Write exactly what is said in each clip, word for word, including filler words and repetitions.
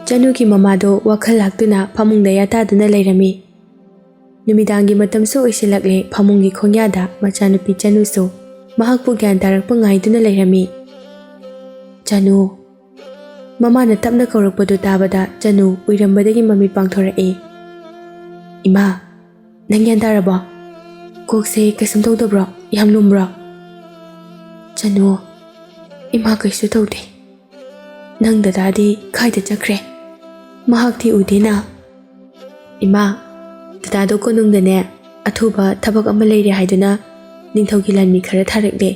ꯆꯅꯨꯒꯤ ꯃꯃꯥꯗꯣ ꯋꯥꯈꯜ ꯂꯥꯛꯇꯨꯅ ꯐꯃꯨꯡꯗ ꯌꯥꯇꯥꯗꯨꯅ ꯂꯩꯔꯝꯃꯤ꯫ ꯅꯨꯃꯤꯗꯥꯡꯒꯤ ꯃꯇꯝꯁꯨ ꯑꯣꯏꯁꯤꯜꯂꯛꯂꯦ꯫ ꯐꯃꯨꯡꯒꯤ ꯈꯣꯡꯌꯥꯗ ꯃꯆꯥꯅꯨꯄꯤ ꯆꯅꯨꯁꯨ ꯃꯍꯥꯛꯄꯨ ꯒ꯭ꯌꯥꯟ ꯇꯥꯔꯛꯄ ꯉꯥꯏꯗꯨꯅ ꯂꯩꯔꯝꯃꯤ꯫ "ꯆꯅꯨ!" ꯃꯃꯥꯅ ꯇꯞꯅ ꯀꯧꯔꯛꯄꯗꯨ ꯇꯥꯕꯗ ꯆꯅꯨ ꯎꯏꯔꯝꯕꯗꯒꯤ ꯃꯃꯤꯠ ꯄꯥꯡꯊꯣꯔꯛꯏ꯫ "ꯏꯃꯥ, ꯅꯪ ꯒ꯭ꯌꯥꯟ ꯇꯥꯔꯕꯣ? ꯀꯣꯛꯁꯦ ꯀꯩꯁꯨꯝ ꯇꯧꯗꯕ꯭ꯔꯣ? ꯌꯥꯝ ꯂꯨꯝꯕ꯭ꯔꯣ?" "ꯆꯅꯨ, ꯏꯃꯥ ꯀꯩꯁꯨ ꯇꯧꯗꯦ꯫ ꯅꯪ ꯗꯗꯥꯗꯤ ꯀꯥꯏꯗ ꯆꯠꯈ꯭ꯔꯦ? ꯃꯍꯥꯛꯇꯤ ꯎꯗꯦꯅ?" "ꯏꯃꯥ, ꯗꯗꯥꯗꯣ ꯀꯣꯅꯨꯡꯗꯅꯦ, ꯑꯊꯨꯕ ꯊꯕꯛ ꯑꯃ ꯂꯩꯔꯦ ꯍꯥꯏꯗꯨꯅ ꯅꯤꯡꯊꯧꯒꯤ ꯂꯥꯟꯃꯤ ꯈꯔ ꯊꯥꯔꯛꯂꯦ,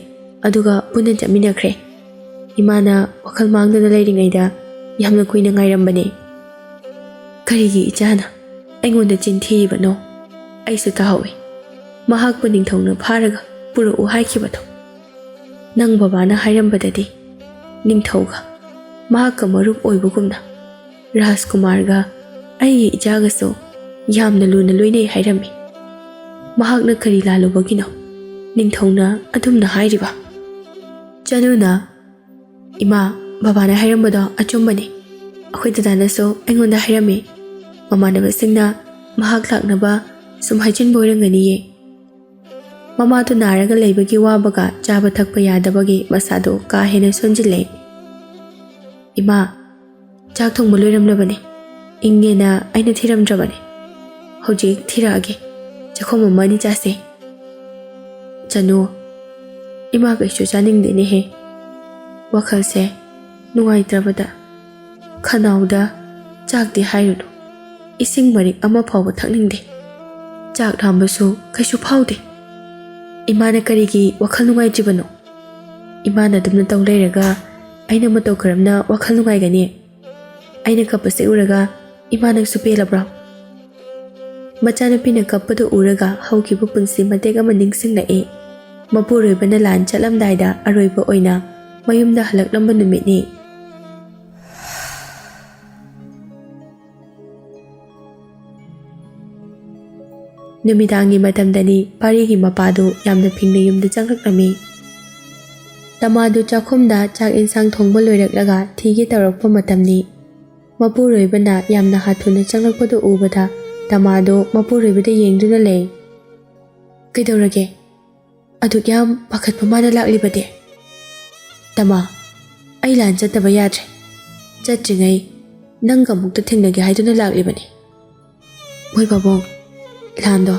ꯑꯗꯨꯒ ꯄꯨꯟꯅ ꯆꯠꯃꯤꯟꯅꯈ꯭ꯔꯦ꯫ ꯏꯃꯥꯅ ꯋꯥꯈꯜ ꯃꯥꯡꯗꯨꯅ ꯂꯩꯔꯤꯉꯩꯗ ꯌꯥꯝꯅ ꯀꯨꯏꯅ ꯉꯥꯏꯔꯝꯕꯅꯦ꯫" "ꯀꯔꯤꯒꯤ ꯏꯆꯥꯅ ꯑꯩꯉꯣꯟꯗ ꯆꯤꯟ ꯊꯤꯔꯤꯕꯅꯣ? ꯑꯩꯁꯨ ꯇꯥꯍꯧꯏ, ꯃꯍꯥꯛꯄꯨ ꯅꯤꯡꯊꯧꯅ ꯐꯥꯔꯒ ꯄꯨꯔꯛꯎ ꯍꯥꯏꯈꯤꯕꯗꯣ꯫ ꯅꯪ ꯕꯕꯥꯅ ꯍꯥꯏꯔꯝꯕꯗꯗꯤ ꯅꯤꯡꯊꯧꯒ ꯃꯍꯥꯛꯀ ꯃꯔꯨꯞ ꯑꯣꯏꯕꯒꯨꯝꯅ ꯔꯥꯖꯀꯨꯃꯥꯔꯒ ꯑꯩꯒꯤ ꯏꯆꯥꯒꯁꯨ ꯌꯥꯝꯅ ꯂꯨꯅ ꯂꯣꯏꯅꯩ ꯍꯥꯏꯔꯝꯃꯤ꯫ ꯃꯍꯥꯛꯅ ꯀꯔꯤ ꯂꯥꯜꯂꯨꯕꯒꯤꯅꯣ ꯅꯤꯡꯊꯧꯅ ꯑꯗꯨꯝꯅ ꯍꯥꯏꯔꯤꯕ?" ꯆꯅꯨꯅ, "ꯏꯃꯥ, ꯕꯕꯥꯅ ꯍꯥꯏꯔꯝꯕꯗꯣ ꯑꯆꯨꯝꯕꯅꯤ꯫ ꯑꯩꯈꯣꯏ ꯗꯗꯥꯅꯁꯨ ꯑꯩꯉꯣꯟꯗ ꯍꯥꯏꯔꯝꯃꯤ꯫ ꯃꯃꯥꯟꯅꯕꯁꯤꯡꯅ ꯃꯍꯥꯛ ꯂꯥꯛꯅꯕ ꯁꯨꯝ ꯍꯥꯏꯖꯤꯟꯕ ꯑꯣꯏꯔꯝꯒꯅꯤꯌꯦ꯫" ꯃꯃꯥꯗꯨ ꯅꯥꯔꯒ ꯂꯩꯕꯒꯤ ꯋꯥꯕꯒ ꯆꯥꯕ ꯊꯛꯄ ꯌꯥꯗꯕꯒꯤ ꯃꯁꯥꯗꯨ ꯀꯥ ꯍꯦꯟꯅ ꯁꯣꯟꯖꯤꯜꯂꯦ꯫ "ꯏꯃꯥ, ꯆꯥꯛ ꯊꯣꯡꯕ ꯂꯣꯏꯔꯝꯂꯕꯅꯤ꯫ ꯏꯪꯉꯦꯅ ꯑꯩꯅ ꯊꯤꯔꯝꯗ꯭ꯔꯕꯅꯤ꯫ ꯍꯧꯖꯤꯛ ꯊꯤꯔꯛꯑꯒꯦ꯫ ꯆꯥꯛꯈꯣꯝ ꯑꯃ ꯑꯅꯤ ꯆꯥꯁꯦ꯫" "ꯆꯅꯨ, ꯏꯃꯥ ꯀꯩꯁꯨ ꯆꯥꯅꯤꯡꯗꯦꯅꯦꯍꯦ꯫ ꯋꯥꯈꯜꯁꯦ ꯅꯨꯡꯉꯥꯏꯇ꯭ꯔꯕꯗ ꯈꯅꯥꯎꯗ ꯆꯥꯛꯇꯤ ꯍꯥꯏꯔꯨꯅꯨ, ꯏꯁꯤꯡ ꯃꯔꯤꯛ ꯑꯃ ꯐꯥꯎꯕ ꯊꯛꯅꯤꯡꯗꯦ꯫ ꯆꯥꯛ ꯂꯥꯝꯕꯁꯨ ꯀꯩꯁꯨ ꯐꯥꯎꯗꯦ꯫ ꯏꯃꯥꯅ ꯀꯔꯤꯒꯤ ꯋꯥꯈꯜ ꯅꯨꯡꯉꯥꯏꯇ꯭ꯔꯤꯕꯅꯣ? ꯏꯃꯥꯅ ꯑꯗꯨꯝꯅ ꯇꯧ ꯂꯩꯔꯒ ꯑꯩꯅ ꯃꯇꯧ ꯀꯔꯝꯅ ꯋꯥꯈꯜ ꯅꯨꯡꯉꯥꯏꯒꯅꯤ? ꯑꯩꯅ ꯀꯞꯄꯁꯦ ꯎꯔꯒ ꯏꯃꯥ ꯅꯪꯁꯨ ꯄꯦꯜꯂꯕ꯭ꯔꯣ?" ꯃꯆꯥꯅꯨꯄꯤꯅ ꯀꯞꯄꯗꯨ ꯎꯔꯒ ꯍꯧꯈꯤꯕ ꯄꯨꯟꯁꯤ ꯃꯇꯦꯛ ꯑꯃ ꯅꯤꯡꯁꯤꯡꯂꯛꯏ꯫ ꯃꯄꯨꯔꯣꯏꯕꯅ ꯂꯥꯟ ꯆꯠꯂꯝꯗꯥꯏꯗ ꯑꯔꯣꯏꯕ ꯑꯣꯏꯅ ꯃꯌꯨꯝꯗ ꯍꯜꯂꯛꯂꯝꯕ ꯅꯨꯃꯤꯠꯅꯤ꯫ ꯅꯨꯃꯤꯗꯥꯡꯒꯤ ꯃꯇꯝꯗꯅꯤ꯫ ꯄꯥꯔꯤꯒꯤ ꯃꯄꯥꯗꯨ ꯌꯥꯝꯅ ꯐꯤꯡꯅ ꯌꯨꯝꯗ ꯆꯪꯂꯛꯂꯝꯃꯤ꯫ ꯇꯃꯥꯗꯨ ꯆꯥꯛꯈꯨꯝꯗ ꯆꯥꯛ ꯏꯟꯁꯥꯡ ꯊꯣꯡꯕ ꯂꯣꯏꯔꯛꯂꯒ ꯊꯤꯒꯦ ꯇꯧꯔꯛꯄ ꯃꯇꯝꯅꯤ꯫ ꯃꯄꯨꯔꯣꯏꯕꯅ ꯌꯥꯝꯅ ꯍꯥꯊꯨꯅ ꯆꯪꯂꯛꯄꯗꯨ ꯎꯕꯗ ꯇꯃꯥꯗꯣ ꯃꯄꯨꯔꯣꯏꯕꯗ ꯌꯦꯡꯗꯨꯅ ꯂꯩ꯫ "ꯀꯩꯗꯧꯔꯒꯦ? ꯑꯗꯨꯛ ꯌꯥꯝ ꯄꯥꯈꯠꯄ ꯃꯥꯅ ꯂꯥꯛꯂꯤꯕꯗꯤ?" "ꯇꯃꯥ, ꯑꯩ ꯂꯥꯟ ꯆꯠꯇꯕ ꯌꯥꯗ꯭ꯔꯦ꯫ ꯆꯠꯇ꯭ꯔꯤꯉꯩ ꯅꯪꯒ ꯑꯃꯨꯛꯇ ꯊꯦꯡꯅꯒꯦ ꯍꯥꯏꯗꯨꯅ ꯂꯥꯛꯂꯤꯕꯅꯤ꯫" "ꯃꯣꯏ ꯄꯥꯕꯨꯡ, ꯂꯥꯟꯗꯣ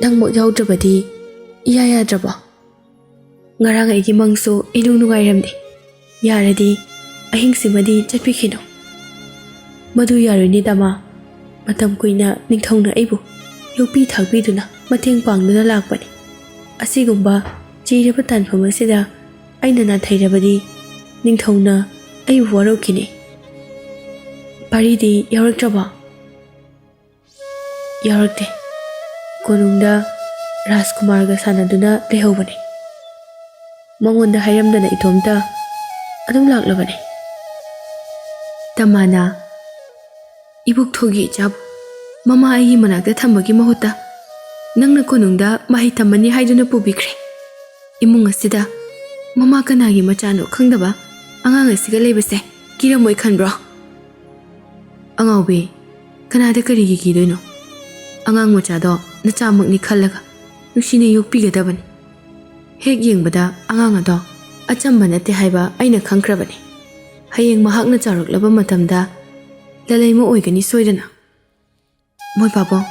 ꯅꯪꯃꯛ ꯌꯥꯎꯗ꯭ꯔꯕꯗꯤ ꯏꯌꯥ ꯌꯥꯗ꯭ꯔꯕꯣ? ꯉꯔꯥꯡ ꯑꯩꯒꯤ ꯃꯪꯁꯨ ꯏꯅꯨꯡ ꯅꯨꯡꯉꯥꯏꯔꯝꯗꯦ꯫ ꯌꯥꯔꯗꯤ ꯑꯍꯤꯡꯁꯤꯃꯗꯤ ꯆꯠꯄꯤꯈꯤꯅꯨ꯫" "ꯃꯗꯨ ꯌꯥꯔꯣꯏꯅꯦ ꯇꯃꯥ꯫ ꯃꯇꯝ ꯀꯨꯏꯅ ꯅꯤꯡꯊꯧꯅ ꯑꯩꯕꯨ ꯌꯣꯛꯄꯤ ꯊꯥꯛꯄꯤꯗꯨꯅ ꯃꯇꯦꯡ ꯄꯥꯡꯗꯨꯅ ꯂꯥꯛꯄꯅꯤ꯫ ꯑꯁꯤꯒꯨꯝꯕ ꯆꯤꯔꯕ ꯇꯥꯟꯐꯝ ꯑꯁꯤꯗ ꯑꯩꯅ ꯅꯥꯊꯩꯔꯕꯗꯤ ꯅꯤꯡꯊꯧꯅ ꯑꯩꯕꯨ ꯋꯥꯔꯧꯈꯤꯅꯤ꯫" "ꯄꯥꯔꯤꯗꯤ ꯌꯥꯎꯔꯛꯇ꯭ꯔꯕꯣ?" "ꯌꯥꯎꯔꯛꯇꯦ꯫ ꯀꯣꯅꯨꯡꯗ ꯔꯥꯖꯀꯨꯃꯥꯔꯒ ꯁꯥꯟꯅꯗꯨꯅ ꯂꯩꯍꯧꯕꯅꯦ꯫ ꯃꯉꯣꯟꯗ ꯍꯥꯏꯔꯝꯗꯅ ꯏꯇꯣꯝꯇ ꯑꯗꯨꯝ ꯂꯥꯛꯂꯕꯅꯦ꯫" ꯇꯃꯥꯅ, "ꯏꯕꯣꯛ ꯊꯣꯏꯒꯤ ꯏꯆꯥꯕꯨ ꯃꯃꯥ ꯑꯩꯒꯤ ꯃꯅꯥꯛꯇ ꯊꯝꯕꯒꯤ ꯃꯍꯨꯠꯇ ꯅꯪꯅ ꯀꯣꯅꯨꯡꯗ ꯃꯍꯩ ꯇꯝꯃꯅꯤ ꯍꯥꯏꯗꯨꯅ ꯄꯨꯕꯤꯈ꯭ꯔꯦ꯫ ꯏꯃꯨꯡ ꯑꯁꯤꯗ ꯃꯃꯥ ꯀꯅꯥꯒꯤ ꯃꯆꯥꯅꯣ ꯈꯪꯗꯕ ꯑꯉꯥꯡ ꯑꯁꯤꯒ ꯂꯩꯕꯁꯦ ꯀꯤꯔꯝꯃꯣꯏ ꯈꯟꯕ꯭ꯔꯣ?" "ꯑꯉꯥꯎꯕꯤ, ꯀꯅꯥꯗ ꯀꯔꯤꯒꯤ ꯀꯤꯗꯣꯏꯅꯣ? ꯑꯉꯥꯡ ꯃꯆꯥꯗꯣ ꯅꯆꯥꯃꯛꯅꯤ ꯈꯜꯂꯒ ꯅꯨꯡꯁꯤꯅ ꯌꯣꯛꯄꯤꯒꯗꯕꯅꯤ꯫ ꯍꯦꯛ ꯌꯦꯡꯕꯗ ꯑꯉꯥꯡ ꯑꯗꯣ ꯑꯆꯝꯕ ꯅꯠꯇꯦ ꯍꯥꯏꯕ ꯑꯩꯅ ꯈꯪꯈ꯭ꯔꯕꯅꯤ꯫ ꯍꯌꯦꯡ ꯃꯍꯥꯛꯅ ꯆꯥꯎꯔꯛꯂꯕ ꯃꯇꯝꯗ ꯂꯂꯩꯃ ꯑꯣꯏꯒꯅꯤ ꯁꯣꯏꯗꯅ꯫ ꯃꯣꯏ ꯄꯥꯕꯨꯡ,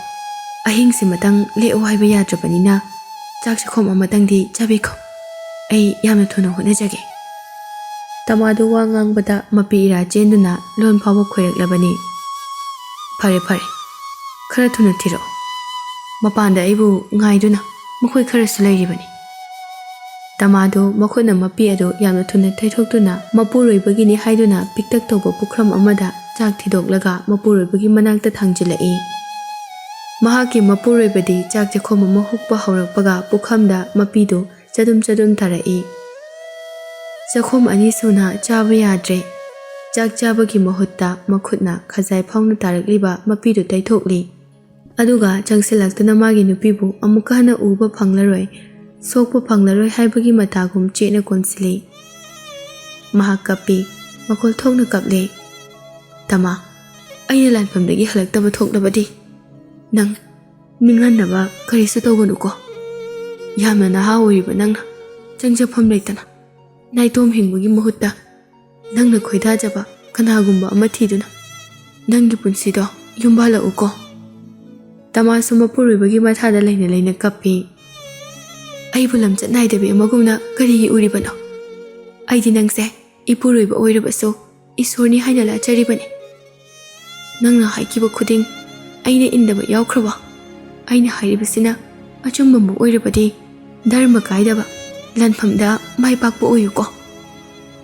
ꯑꯍꯤꯡꯁꯤꯃꯇꯪ ꯂꯦꯛꯑꯣ ꯍꯥꯏꯕ ꯌꯥꯗ꯭ꯔꯕꯅꯤꯅ ꯆꯥꯛ ꯆꯥꯛꯈꯣꯝ ꯑꯃꯇꯪꯗꯤ ꯆꯥꯕꯤꯈꯣ꯫ ꯑꯩ ꯌꯥꯝꯅ ꯊꯨꯅ ꯍꯣꯠꯅꯖꯒꯦ꯫" ꯇꯃꯥꯗꯨ ꯋꯥ ꯉꯥꯡꯕꯗ ꯃꯄꯤ ꯏꯔꯥ ꯆꯦꯟꯗꯨꯅ ꯂꯣꯟ ꯐꯥꯎꯕ ꯈꯣꯏꯔꯛꯂꯕꯅꯤ꯫ "ꯐꯔꯦ, ꯐꯔꯦ, ꯈꯔ ꯊꯨꯅ ꯊꯤꯔꯛꯑꯣ꯫ ꯃꯄꯥꯟꯗ ꯑꯩꯕꯨ ꯉꯥꯏꯗꯨꯅ ꯃꯈꯣꯏ ꯈꯔꯁꯨ ꯂꯩꯔꯤꯕꯅꯤ꯫" ꯇꯃꯥꯗꯨ ꯃꯈꯨꯠꯅ ꯃꯄꯤ ꯑꯗꯨ ꯌꯥꯝꯅ ꯊꯨꯅ ꯇꯩꯊꯣꯛꯇꯨꯅ ꯃꯄꯨꯔꯣꯏꯕꯒꯤꯅꯤ ꯍꯥꯏꯗꯨꯅ ꯄꯤꯛꯇꯛ ꯇꯧꯕ ꯄꯨꯈ꯭ꯔꯝ ꯑꯃꯗ ꯆꯥꯛ ꯊꯤꯗꯣꯛꯂꯒ ꯃꯄꯨꯔꯣꯏꯕꯒꯤ ꯃꯅꯥꯛꯇ ꯊꯥꯡꯖꯤꯜꯂꯛꯏ꯫ ꯃꯍꯥꯛꯀꯤ ꯃꯄꯨꯔꯣꯏꯕꯗꯤ ꯆꯥꯛ ꯆꯥꯛꯈꯣꯝ ꯑꯃ ꯍꯨꯛꯄ ꯍꯧꯔꯛꯄꯒ ꯄꯨꯈꯝꯗ ꯃꯄꯤꯗꯨ ꯆꯗꯨꯝ ꯆꯗꯨꯝ ꯇꯥꯔꯛꯏ꯫ ꯆꯥꯛꯈꯣꯝ ꯑꯅꯤ ꯁꯨꯅ ꯆꯥꯕ ꯌꯥꯗ꯭ꯔꯦ꯫ ꯆꯥꯛ ꯆꯥꯕꯒꯤ ꯃꯍꯨꯠꯇ ꯃꯈꯨꯠꯅ ꯈꯖꯥꯏ ꯐꯥꯎꯅ ꯇꯥꯔꯛꯂꯤꯕ ꯃꯄꯤꯗꯨ ꯇꯩꯊꯣꯛꯂꯤ꯫ ꯑꯗꯨꯒ ꯆꯪꯁꯤꯜꯂꯛꯇꯨꯅ ꯃꯥꯒꯤ ꯅꯨꯄꯤꯕꯨ ꯑꯃꯨꯛꯀ ꯍꯟꯅ ꯎꯕ ꯐꯪꯂꯔꯣꯏ, ꯁꯣꯛꯄ ꯐꯪꯂꯔꯣꯏ ꯍꯥꯏꯕꯒꯤ ꯃꯇꯥꯒꯨꯝ ꯆꯦꯠꯅ ꯀꯣꯟꯁꯤꯜꯂꯤ꯫ ꯃꯍꯥꯛ ꯀꯞꯄꯤ, ꯃꯈꯣꯜ ꯊꯣꯛꯅ ꯀꯞꯂꯦ꯫ "ꯇꯃꯥ, ꯑꯩꯅ ꯂꯥꯟꯐꯝꯗꯒꯤ ꯍꯜꯂꯛꯇꯕ ꯊꯣꯛꯂꯕꯗꯤ ꯅꯪ ꯅꯤꯡꯍꯟꯅꯕ ꯀꯔꯤꯁꯨ ꯇꯧꯒꯅꯨꯀꯣ꯫ ꯌꯥꯝꯅ ꯅꯍꯥ ꯑꯣꯏꯔꯤꯕ ꯅꯪꯅ ꯆꯪꯖꯐꯝ ꯂꯩꯇꯅ ꯅꯥꯏꯇꯣꯝ ꯍꯤꯡꯕꯒꯤ ꯃꯍꯨꯠꯇ ꯅꯪꯅ ꯈꯣꯏꯗꯥꯖꯕ ꯀꯅꯥꯒꯨꯝꯕ ꯑꯃ ꯊꯤꯗꯨꯅ ꯅꯪꯒꯤ ꯄꯨꯟꯁꯤꯗꯣ ꯌꯨꯝꯕꯥꯜꯂꯛꯎꯀꯣ꯫" ꯇꯃꯥꯁꯨ ꯃꯄꯨꯔꯣꯏꯕꯒꯤ ꯃꯊꯥꯗ ꯂꯩꯅ ꯂꯩꯅ ꯀꯞꯄꯤ꯫ "ꯑꯩꯕꯨ ꯂꯝꯆꯠ ꯅꯥꯏꯗꯕꯤ ꯑꯃꯒꯨꯝꯅ ꯀꯔꯤꯒꯤ ꯎꯔꯤꯕꯅꯣ? ꯑꯩꯗꯤ ꯅꯪꯁꯦ ꯏꯄꯨꯔꯣꯏꯕ ꯑꯣꯏꯔꯕꯁꯨ ꯏꯁꯣꯔꯅꯤ ꯍꯥꯏꯅ ꯂꯥꯠꯆꯔꯤꯕꯅꯤ꯫ ꯅꯪꯅ ꯍꯥꯏꯈꯤꯕ ꯈꯨꯗꯤꯡ ꯑꯩꯅ ꯏꯟꯗꯕ ꯌꯥꯎꯈ꯭ꯔꯕ? ꯑꯩꯅ ꯍꯥꯏꯔꯤꯕꯁꯤꯅ ꯑꯆꯨꯝꯕꯃꯛ ꯑꯣꯏꯔꯕꯗꯤ ꯙꯔꯃ ꯀꯥꯏꯗꯕ ꯂꯥꯟꯐꯝꯗ ꯃꯥꯏ ꯄꯥꯛꯄ ꯑꯣꯏꯌꯨꯀꯣ꯫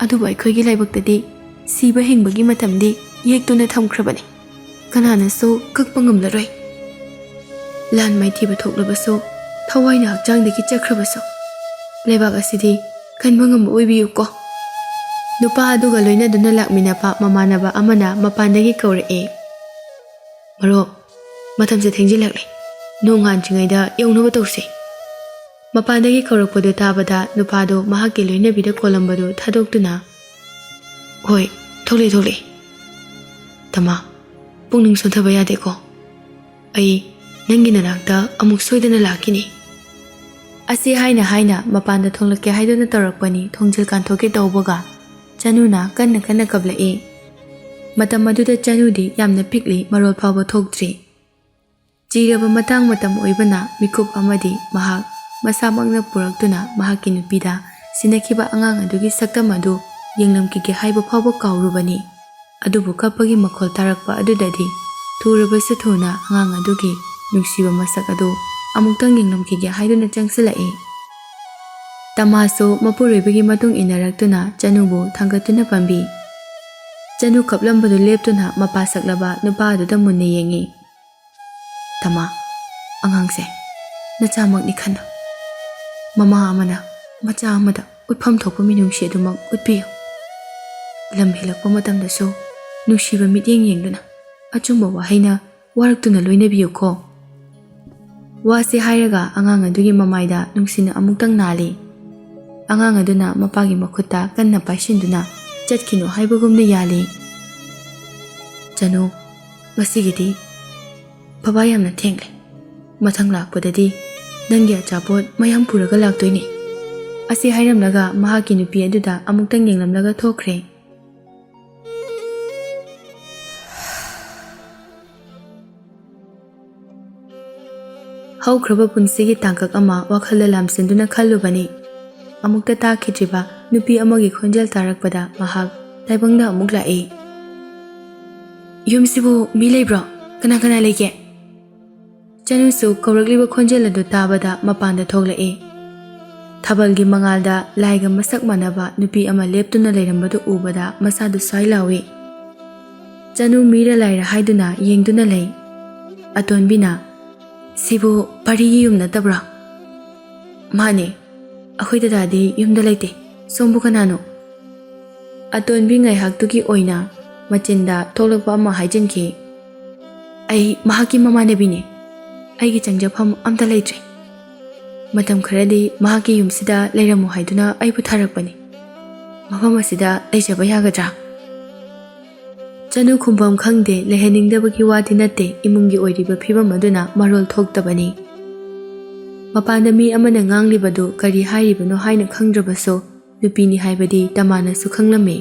ꯑꯗꯨꯕꯨ ꯑꯩꯈꯣꯏꯒꯤ ꯂꯥꯏꯕꯛꯇꯗꯤ ꯁꯤꯕ ꯍꯤꯡꯕꯒꯤ ꯃꯇꯝꯗꯤ ꯌꯦꯛꯇꯨꯅ ꯊꯝꯈ꯭ꯔꯕꯅꯤ꯫ ꯀꯅꯥꯅꯁꯨ ꯀꯛꯄ ꯉꯝꯂꯔꯣꯏ꯫ ꯂꯥꯟ ꯃꯥꯏꯊꯤꯕ ꯊꯣꯛꯂꯕꯁꯨ, ꯊꯋꯥꯏꯅ ꯍꯛꯆꯥꯡꯗꯒꯤ ꯆꯠꯈ꯭ꯔꯕꯁꯨ, ꯂꯩꯕꯥꯛ ꯑꯁꯤꯗꯤ ꯀꯟꯕ ꯉꯝꯕ ꯑꯣꯏꯕꯤꯌꯨꯀꯣ꯫" ꯅꯨꯄꯥ ꯑꯗꯨꯒ ꯂꯣꯏꯅꯗꯨꯅ ꯂꯥꯛꯃꯤꯟꯅꯕ ꯃꯃꯥꯟꯅꯕ ꯑꯃꯅ ꯃꯄꯥꯟꯗꯒꯤ ꯀꯧꯔꯛꯑꯦ꯫ "ꯃꯔꯨꯞ, ꯃꯇꯝꯁꯦ ꯊꯦꯡꯖꯤꯜꯂꯛꯂꯦ꯫ ꯅꯣꯡ ꯉꯥꯟꯗ꯭ꯔꯤꯉꯩꯗ ꯌꯧꯅꯕ ꯇꯧꯁꯦ꯫" ꯃꯄꯥꯟꯗꯒꯤ ꯀꯧꯔꯛꯄꯗꯨ ꯇꯥꯕꯗ ꯅꯨꯄꯥꯗꯨ ꯃꯍꯥꯛꯀꯤ ꯂꯣꯏꯅꯕꯤꯗ ꯀꯣꯜꯂꯝꯕꯗꯨ ꯊꯥꯗꯣꯛꯇꯨꯅ, "ꯍꯣꯏ, ꯊꯣꯛꯂꯛꯑꯦ, ꯊꯣꯛꯂꯛꯑꯦ꯫ ꯇꯃꯥ, ꯄꯨꯛꯅꯤꯡ ꯁꯣꯟꯊꯕ ꯌꯥꯗꯦꯀꯣ꯫ ꯑꯩ ꯅꯪꯒꯤ ꯅꯅꯥꯛꯇ ꯑꯃꯨꯛ ꯁꯣꯏꯗꯅ ꯂꯥꯛꯈꯤꯅꯤ꯫" ꯑꯁꯤ ꯍꯥꯏꯅ ꯍꯥꯏꯅ ꯃꯄꯥꯟꯗ ꯊꯣꯛꯂꯛꯀꯦ ꯍꯥꯏꯗꯨꯅ ꯇꯧꯔꯛꯄꯅꯤ꯫ ꯊꯣꯡꯖꯤꯜ ꯀꯥꯟꯊꯣꯛꯀꯦ ꯇꯧꯕꯒ ꯆꯅꯨꯅ ꯀꯟꯅ ꯀꯟꯅ ꯀꯞꯂꯛꯏ꯫ ꯃꯇꯝ ꯑꯗꯨꯗ ꯆꯅꯨꯗꯤ ꯌꯥꯝꯅ ꯄꯤꯛꯂꯤ, ꯃꯔꯣꯜ ꯐꯥꯎꯕ ꯊꯣꯛꯇ꯭ꯔꯤ꯫ ꯆꯤꯔꯕ ꯃꯇꯥꯡ ꯃꯇꯝ ꯑꯣꯏꯕꯅ ꯃꯤꯀꯨꯞ ꯑꯃꯗꯤ ꯃꯍꯥꯛ ꯃꯁꯥꯃꯛꯅ ꯄꯨꯔꯛꯇꯨꯅ ꯃꯍꯥꯛꯀꯤ ꯅꯨꯄꯤꯗ ꯁꯤꯟꯅꯈꯤꯕ ꯑꯉꯥꯡ ꯑꯗꯨꯒꯤ ꯁꯛꯇꯝ ꯑꯗꯨ ꯌꯦꯡꯂꯝꯈꯤꯒꯦ ꯍꯥꯏꯕ ꯐꯥꯎꯕ ꯀꯥꯎꯔꯨꯕꯅꯤ꯫ ꯑꯗꯨꯕꯨ ꯀꯞꯄꯒꯤ ꯃꯈꯣꯜ ꯇꯥꯔꯛꯄ ꯑꯗꯨꯗꯗꯤ ꯊꯨꯔꯕꯁꯨ ꯊꯨꯅ ꯑꯉꯥꯡ ꯑꯗꯨꯒꯤ ꯅꯨꯡꯁꯤꯕ ꯃꯁꯛ ꯑꯗꯨ ꯑꯃꯨꯛꯇꯪ ꯌꯦꯡꯂꯝꯈꯤꯒꯦ ꯍꯥꯏꯗꯨꯅ ꯆꯪꯁꯤꯜꯂꯛꯏ꯫ ꯇꯃꯥꯁꯨ ꯃꯄꯨꯔꯣꯏꯕꯒꯤ ꯃꯇꯨꯡ ꯏꯟꯅꯔꯛꯇꯨꯅ ꯆꯅꯨꯕꯨ ꯊꯥꯡꯒꯠꯇꯨꯅ ꯄꯝꯕꯤ꯫ ꯆꯅꯨ ꯀꯞꯂꯝꯕꯗꯨ ꯂꯦꯞꯇꯨꯅ ꯃꯄꯥ ꯁꯛꯂꯕ ꯅꯨꯄꯥ ꯑꯗꯨꯗ ꯃꯨꯟꯅ ꯌꯦꯡꯉꯤ꯫ "ꯇꯃꯥ, ꯑꯉꯥꯡꯁꯦ ꯅꯆꯥꯃꯛꯅꯤ ꯈꯟꯅ꯫ ꯃꯃꯥ ꯑꯃꯅ ꯃꯆꯥ ꯑꯃꯗ ꯎꯠꯐꯝ ꯊꯣꯛꯄ ꯃꯤꯅꯨꯡꯁꯤ ꯑꯗꯨꯃꯛ ꯎꯠꯄꯤꯌꯨ꯫ ꯂꯝ ꯍꯦꯜꯂꯛꯄ ꯃꯇꯝꯗꯁꯨ ꯅꯨꯡꯁꯤꯕ ꯃꯤꯠꯌꯦꯡ ꯌꯦꯡꯗꯨꯅ ꯑꯆꯨꯝꯕ ꯋꯥꯍꯩꯅ ꯋꯥꯔꯛꯇꯨꯅ ꯂꯣꯏꯅꯕꯤꯌꯨꯀꯣ꯫" ꯋꯥꯁꯤ ꯍꯥꯏꯔꯒ ꯑꯉꯥꯡ ꯑꯗꯨꯒꯤ ꯃꯃꯥꯏꯗ ꯅꯨꯡꯁꯤꯅ ꯑꯃꯨꯛꯇꯪ ꯅꯥꯜꯂꯤ꯫ ꯑꯉꯥꯡ ꯑꯗꯨꯅ ꯃꯄꯥꯒꯤ ꯃꯈꯨꯠꯇ ꯀꯟꯅ ꯄꯥꯏꯁꯤꯟꯗꯨꯅ ꯆꯠꯈꯤꯅꯨ ꯍꯥꯏꯕꯒꯨꯝꯅ ꯌꯥꯜꯂꯤ꯫ "ꯆꯅꯨ, ꯉꯁꯤꯒꯤꯗꯤ ꯕꯕꯥ ꯌꯥꯝꯅ ꯊꯦꯡꯂꯦ꯫ ꯃꯊꯪ ꯂꯥꯛꯄꯗꯗꯤ ꯅꯪꯒꯤ ꯑꯆꯥꯄꯣꯠ ꯃꯌꯥꯝ ꯄꯨꯔꯒ ꯂꯥꯛꯇꯣꯏꯅꯦ"꯫ ꯑꯁꯤ ꯍꯥꯏꯔꯝꯂꯒ ꯃꯍꯥꯛꯀꯤ ꯅꯨꯄꯤ ꯑꯗꯨꯗ ꯑꯃꯨꯛꯇꯪ ꯌꯦꯡꯂꯝꯂꯒ ꯊꯣꯛꯈ꯭ꯔꯦ꯫ ꯍꯧꯈ꯭ꯔꯕ ꯄꯨꯟꯁꯤꯒꯤ ꯇꯥꯡꯀꯛ ꯑꯃ ꯋꯥꯈꯜꯗ ꯂꯥꯝꯁꯤꯟꯗꯨꯅ ꯈꯜꯂꯨꯕꯅꯤ꯫ ꯑꯃꯨꯛꯇ ꯇꯥꯈꯤꯗ꯭ꯔꯤꯕ ꯅꯨꯄꯤ ꯑꯃꯒꯤ ꯈꯣꯟꯖꯦꯜ ꯇꯥꯔꯛꯄꯗ ꯃꯍꯥꯛ ꯇꯥꯏꯕꯪꯗ ꯑꯃꯨꯛ ꯂꯥꯛꯏ꯫ "ꯌꯨꯝꯁꯤꯕꯨ ꯃꯤ ꯂꯩꯕ꯭ꯔꯣ? ꯀꯅꯥ ꯀꯅꯥ ꯂꯩꯒꯦ?" ꯆꯅꯨꯁꯨ ꯀꯧꯔꯛꯂꯤꯕ ꯈꯣꯟꯖꯦꯜ ꯑꯗꯨ ꯇꯥꯕꯗ ꯃꯄꯥꯟꯗ ꯊꯣꯛꯂꯛꯏ꯫ ꯊꯥꯕꯜꯒꯤ ꯃꯉꯥꯜꯗ ꯂꯥꯏꯒ ꯃꯁꯛ ꯃꯥꯟꯅꯕ ꯅꯨꯄꯤ ꯑꯃ ꯂꯦꯞꯇꯨꯅ ꯂꯩꯔꯝꯕꯗꯨ ꯎꯕꯗ ꯃꯁꯥꯗꯨ ꯁ꯭ꯋꯥꯏ ꯂꯥꯎꯏ꯫ ꯆꯅꯨ ꯃꯤꯔ ꯂꯥꯏꯔ ꯍꯥꯏꯗꯨꯅ ꯌꯦꯡꯗꯨꯅ ꯂꯩ꯫ ꯑꯇꯣꯟꯕꯤꯅ, "ꯁꯤꯕꯨ ꯄꯔꯤꯒꯤ ꯌꯨꯝ ꯅꯠꯇꯕ꯭ꯔꯣ?" "ꯃꯥꯅꯦ, ꯑꯩꯈꯣꯏ ꯗꯗꯥꯗꯤ ꯌꯨꯝꯗ ꯂꯩꯇꯦ꯫ ꯁꯣꯝꯕꯨ ꯀꯅꯥꯅꯣ?" ꯑꯇꯣꯟꯕꯤ ꯉꯥꯏꯍꯥꯛꯇꯨꯒꯤ ꯑꯣꯏꯅ ꯃꯆꯤꯟꯗ ꯊꯣꯛꯂꯛꯄ ꯑꯃ ꯍꯥꯏꯖꯤꯟꯈꯤ꯫ "ꯑꯩ ꯃꯍꯥꯛꯀꯤ ꯃꯃꯥꯟꯅꯕꯤꯅꯦ꯫ ꯑꯩꯒꯤ ꯆꯪꯖꯐꯝ ꯑꯝꯇ ꯂꯩꯇ꯭ꯔꯦ꯫ ꯃꯇꯝ ꯈꯔꯗꯤ ꯃꯍꯥꯛꯀꯤ ꯌꯨꯝꯁꯤꯗ ꯂꯩꯔꯝꯃꯨ ꯍꯥꯏꯗꯨꯅ ꯑꯩꯕꯨ ꯊꯥꯔꯛꯄꯅꯤ꯫ ꯃꯐꯝ ꯑꯁꯤꯗ ꯂꯩꯖꯕ ꯌꯥꯒꯗ꯭ꯔꯥ?" ꯆꯅꯨ ꯈꯨꯝꯐꯝ ꯈꯪꯗꯦ꯫ ꯂꯩꯍꯟꯅꯤꯡꯗꯕꯒꯤ ꯋꯥꯗꯤ ꯅꯠꯇꯦ, ꯏꯃꯨꯡꯒꯤ ꯑꯣꯏꯔꯤꯕ ꯐꯤꯕꯝ ꯑꯗꯨꯅ ꯃꯔꯣꯜ ꯊꯣꯛꯇꯕꯅꯤ꯫ ꯃꯄꯥꯟꯗ ꯃꯤ ꯑꯃꯅ ꯉꯥꯡꯂꯤꯕꯗꯨ ꯀꯔꯤ ꯍꯥꯏꯔꯤꯕꯅꯣ ꯍꯥꯏꯅ ꯈꯪꯗ꯭ꯔꯕꯁꯨ, ꯅꯨꯄꯤꯅꯤ ꯍꯥꯏꯕꯗꯤ ꯇꯃꯥꯅꯁꯨ ꯈꯪꯂꯝꯃꯤ꯫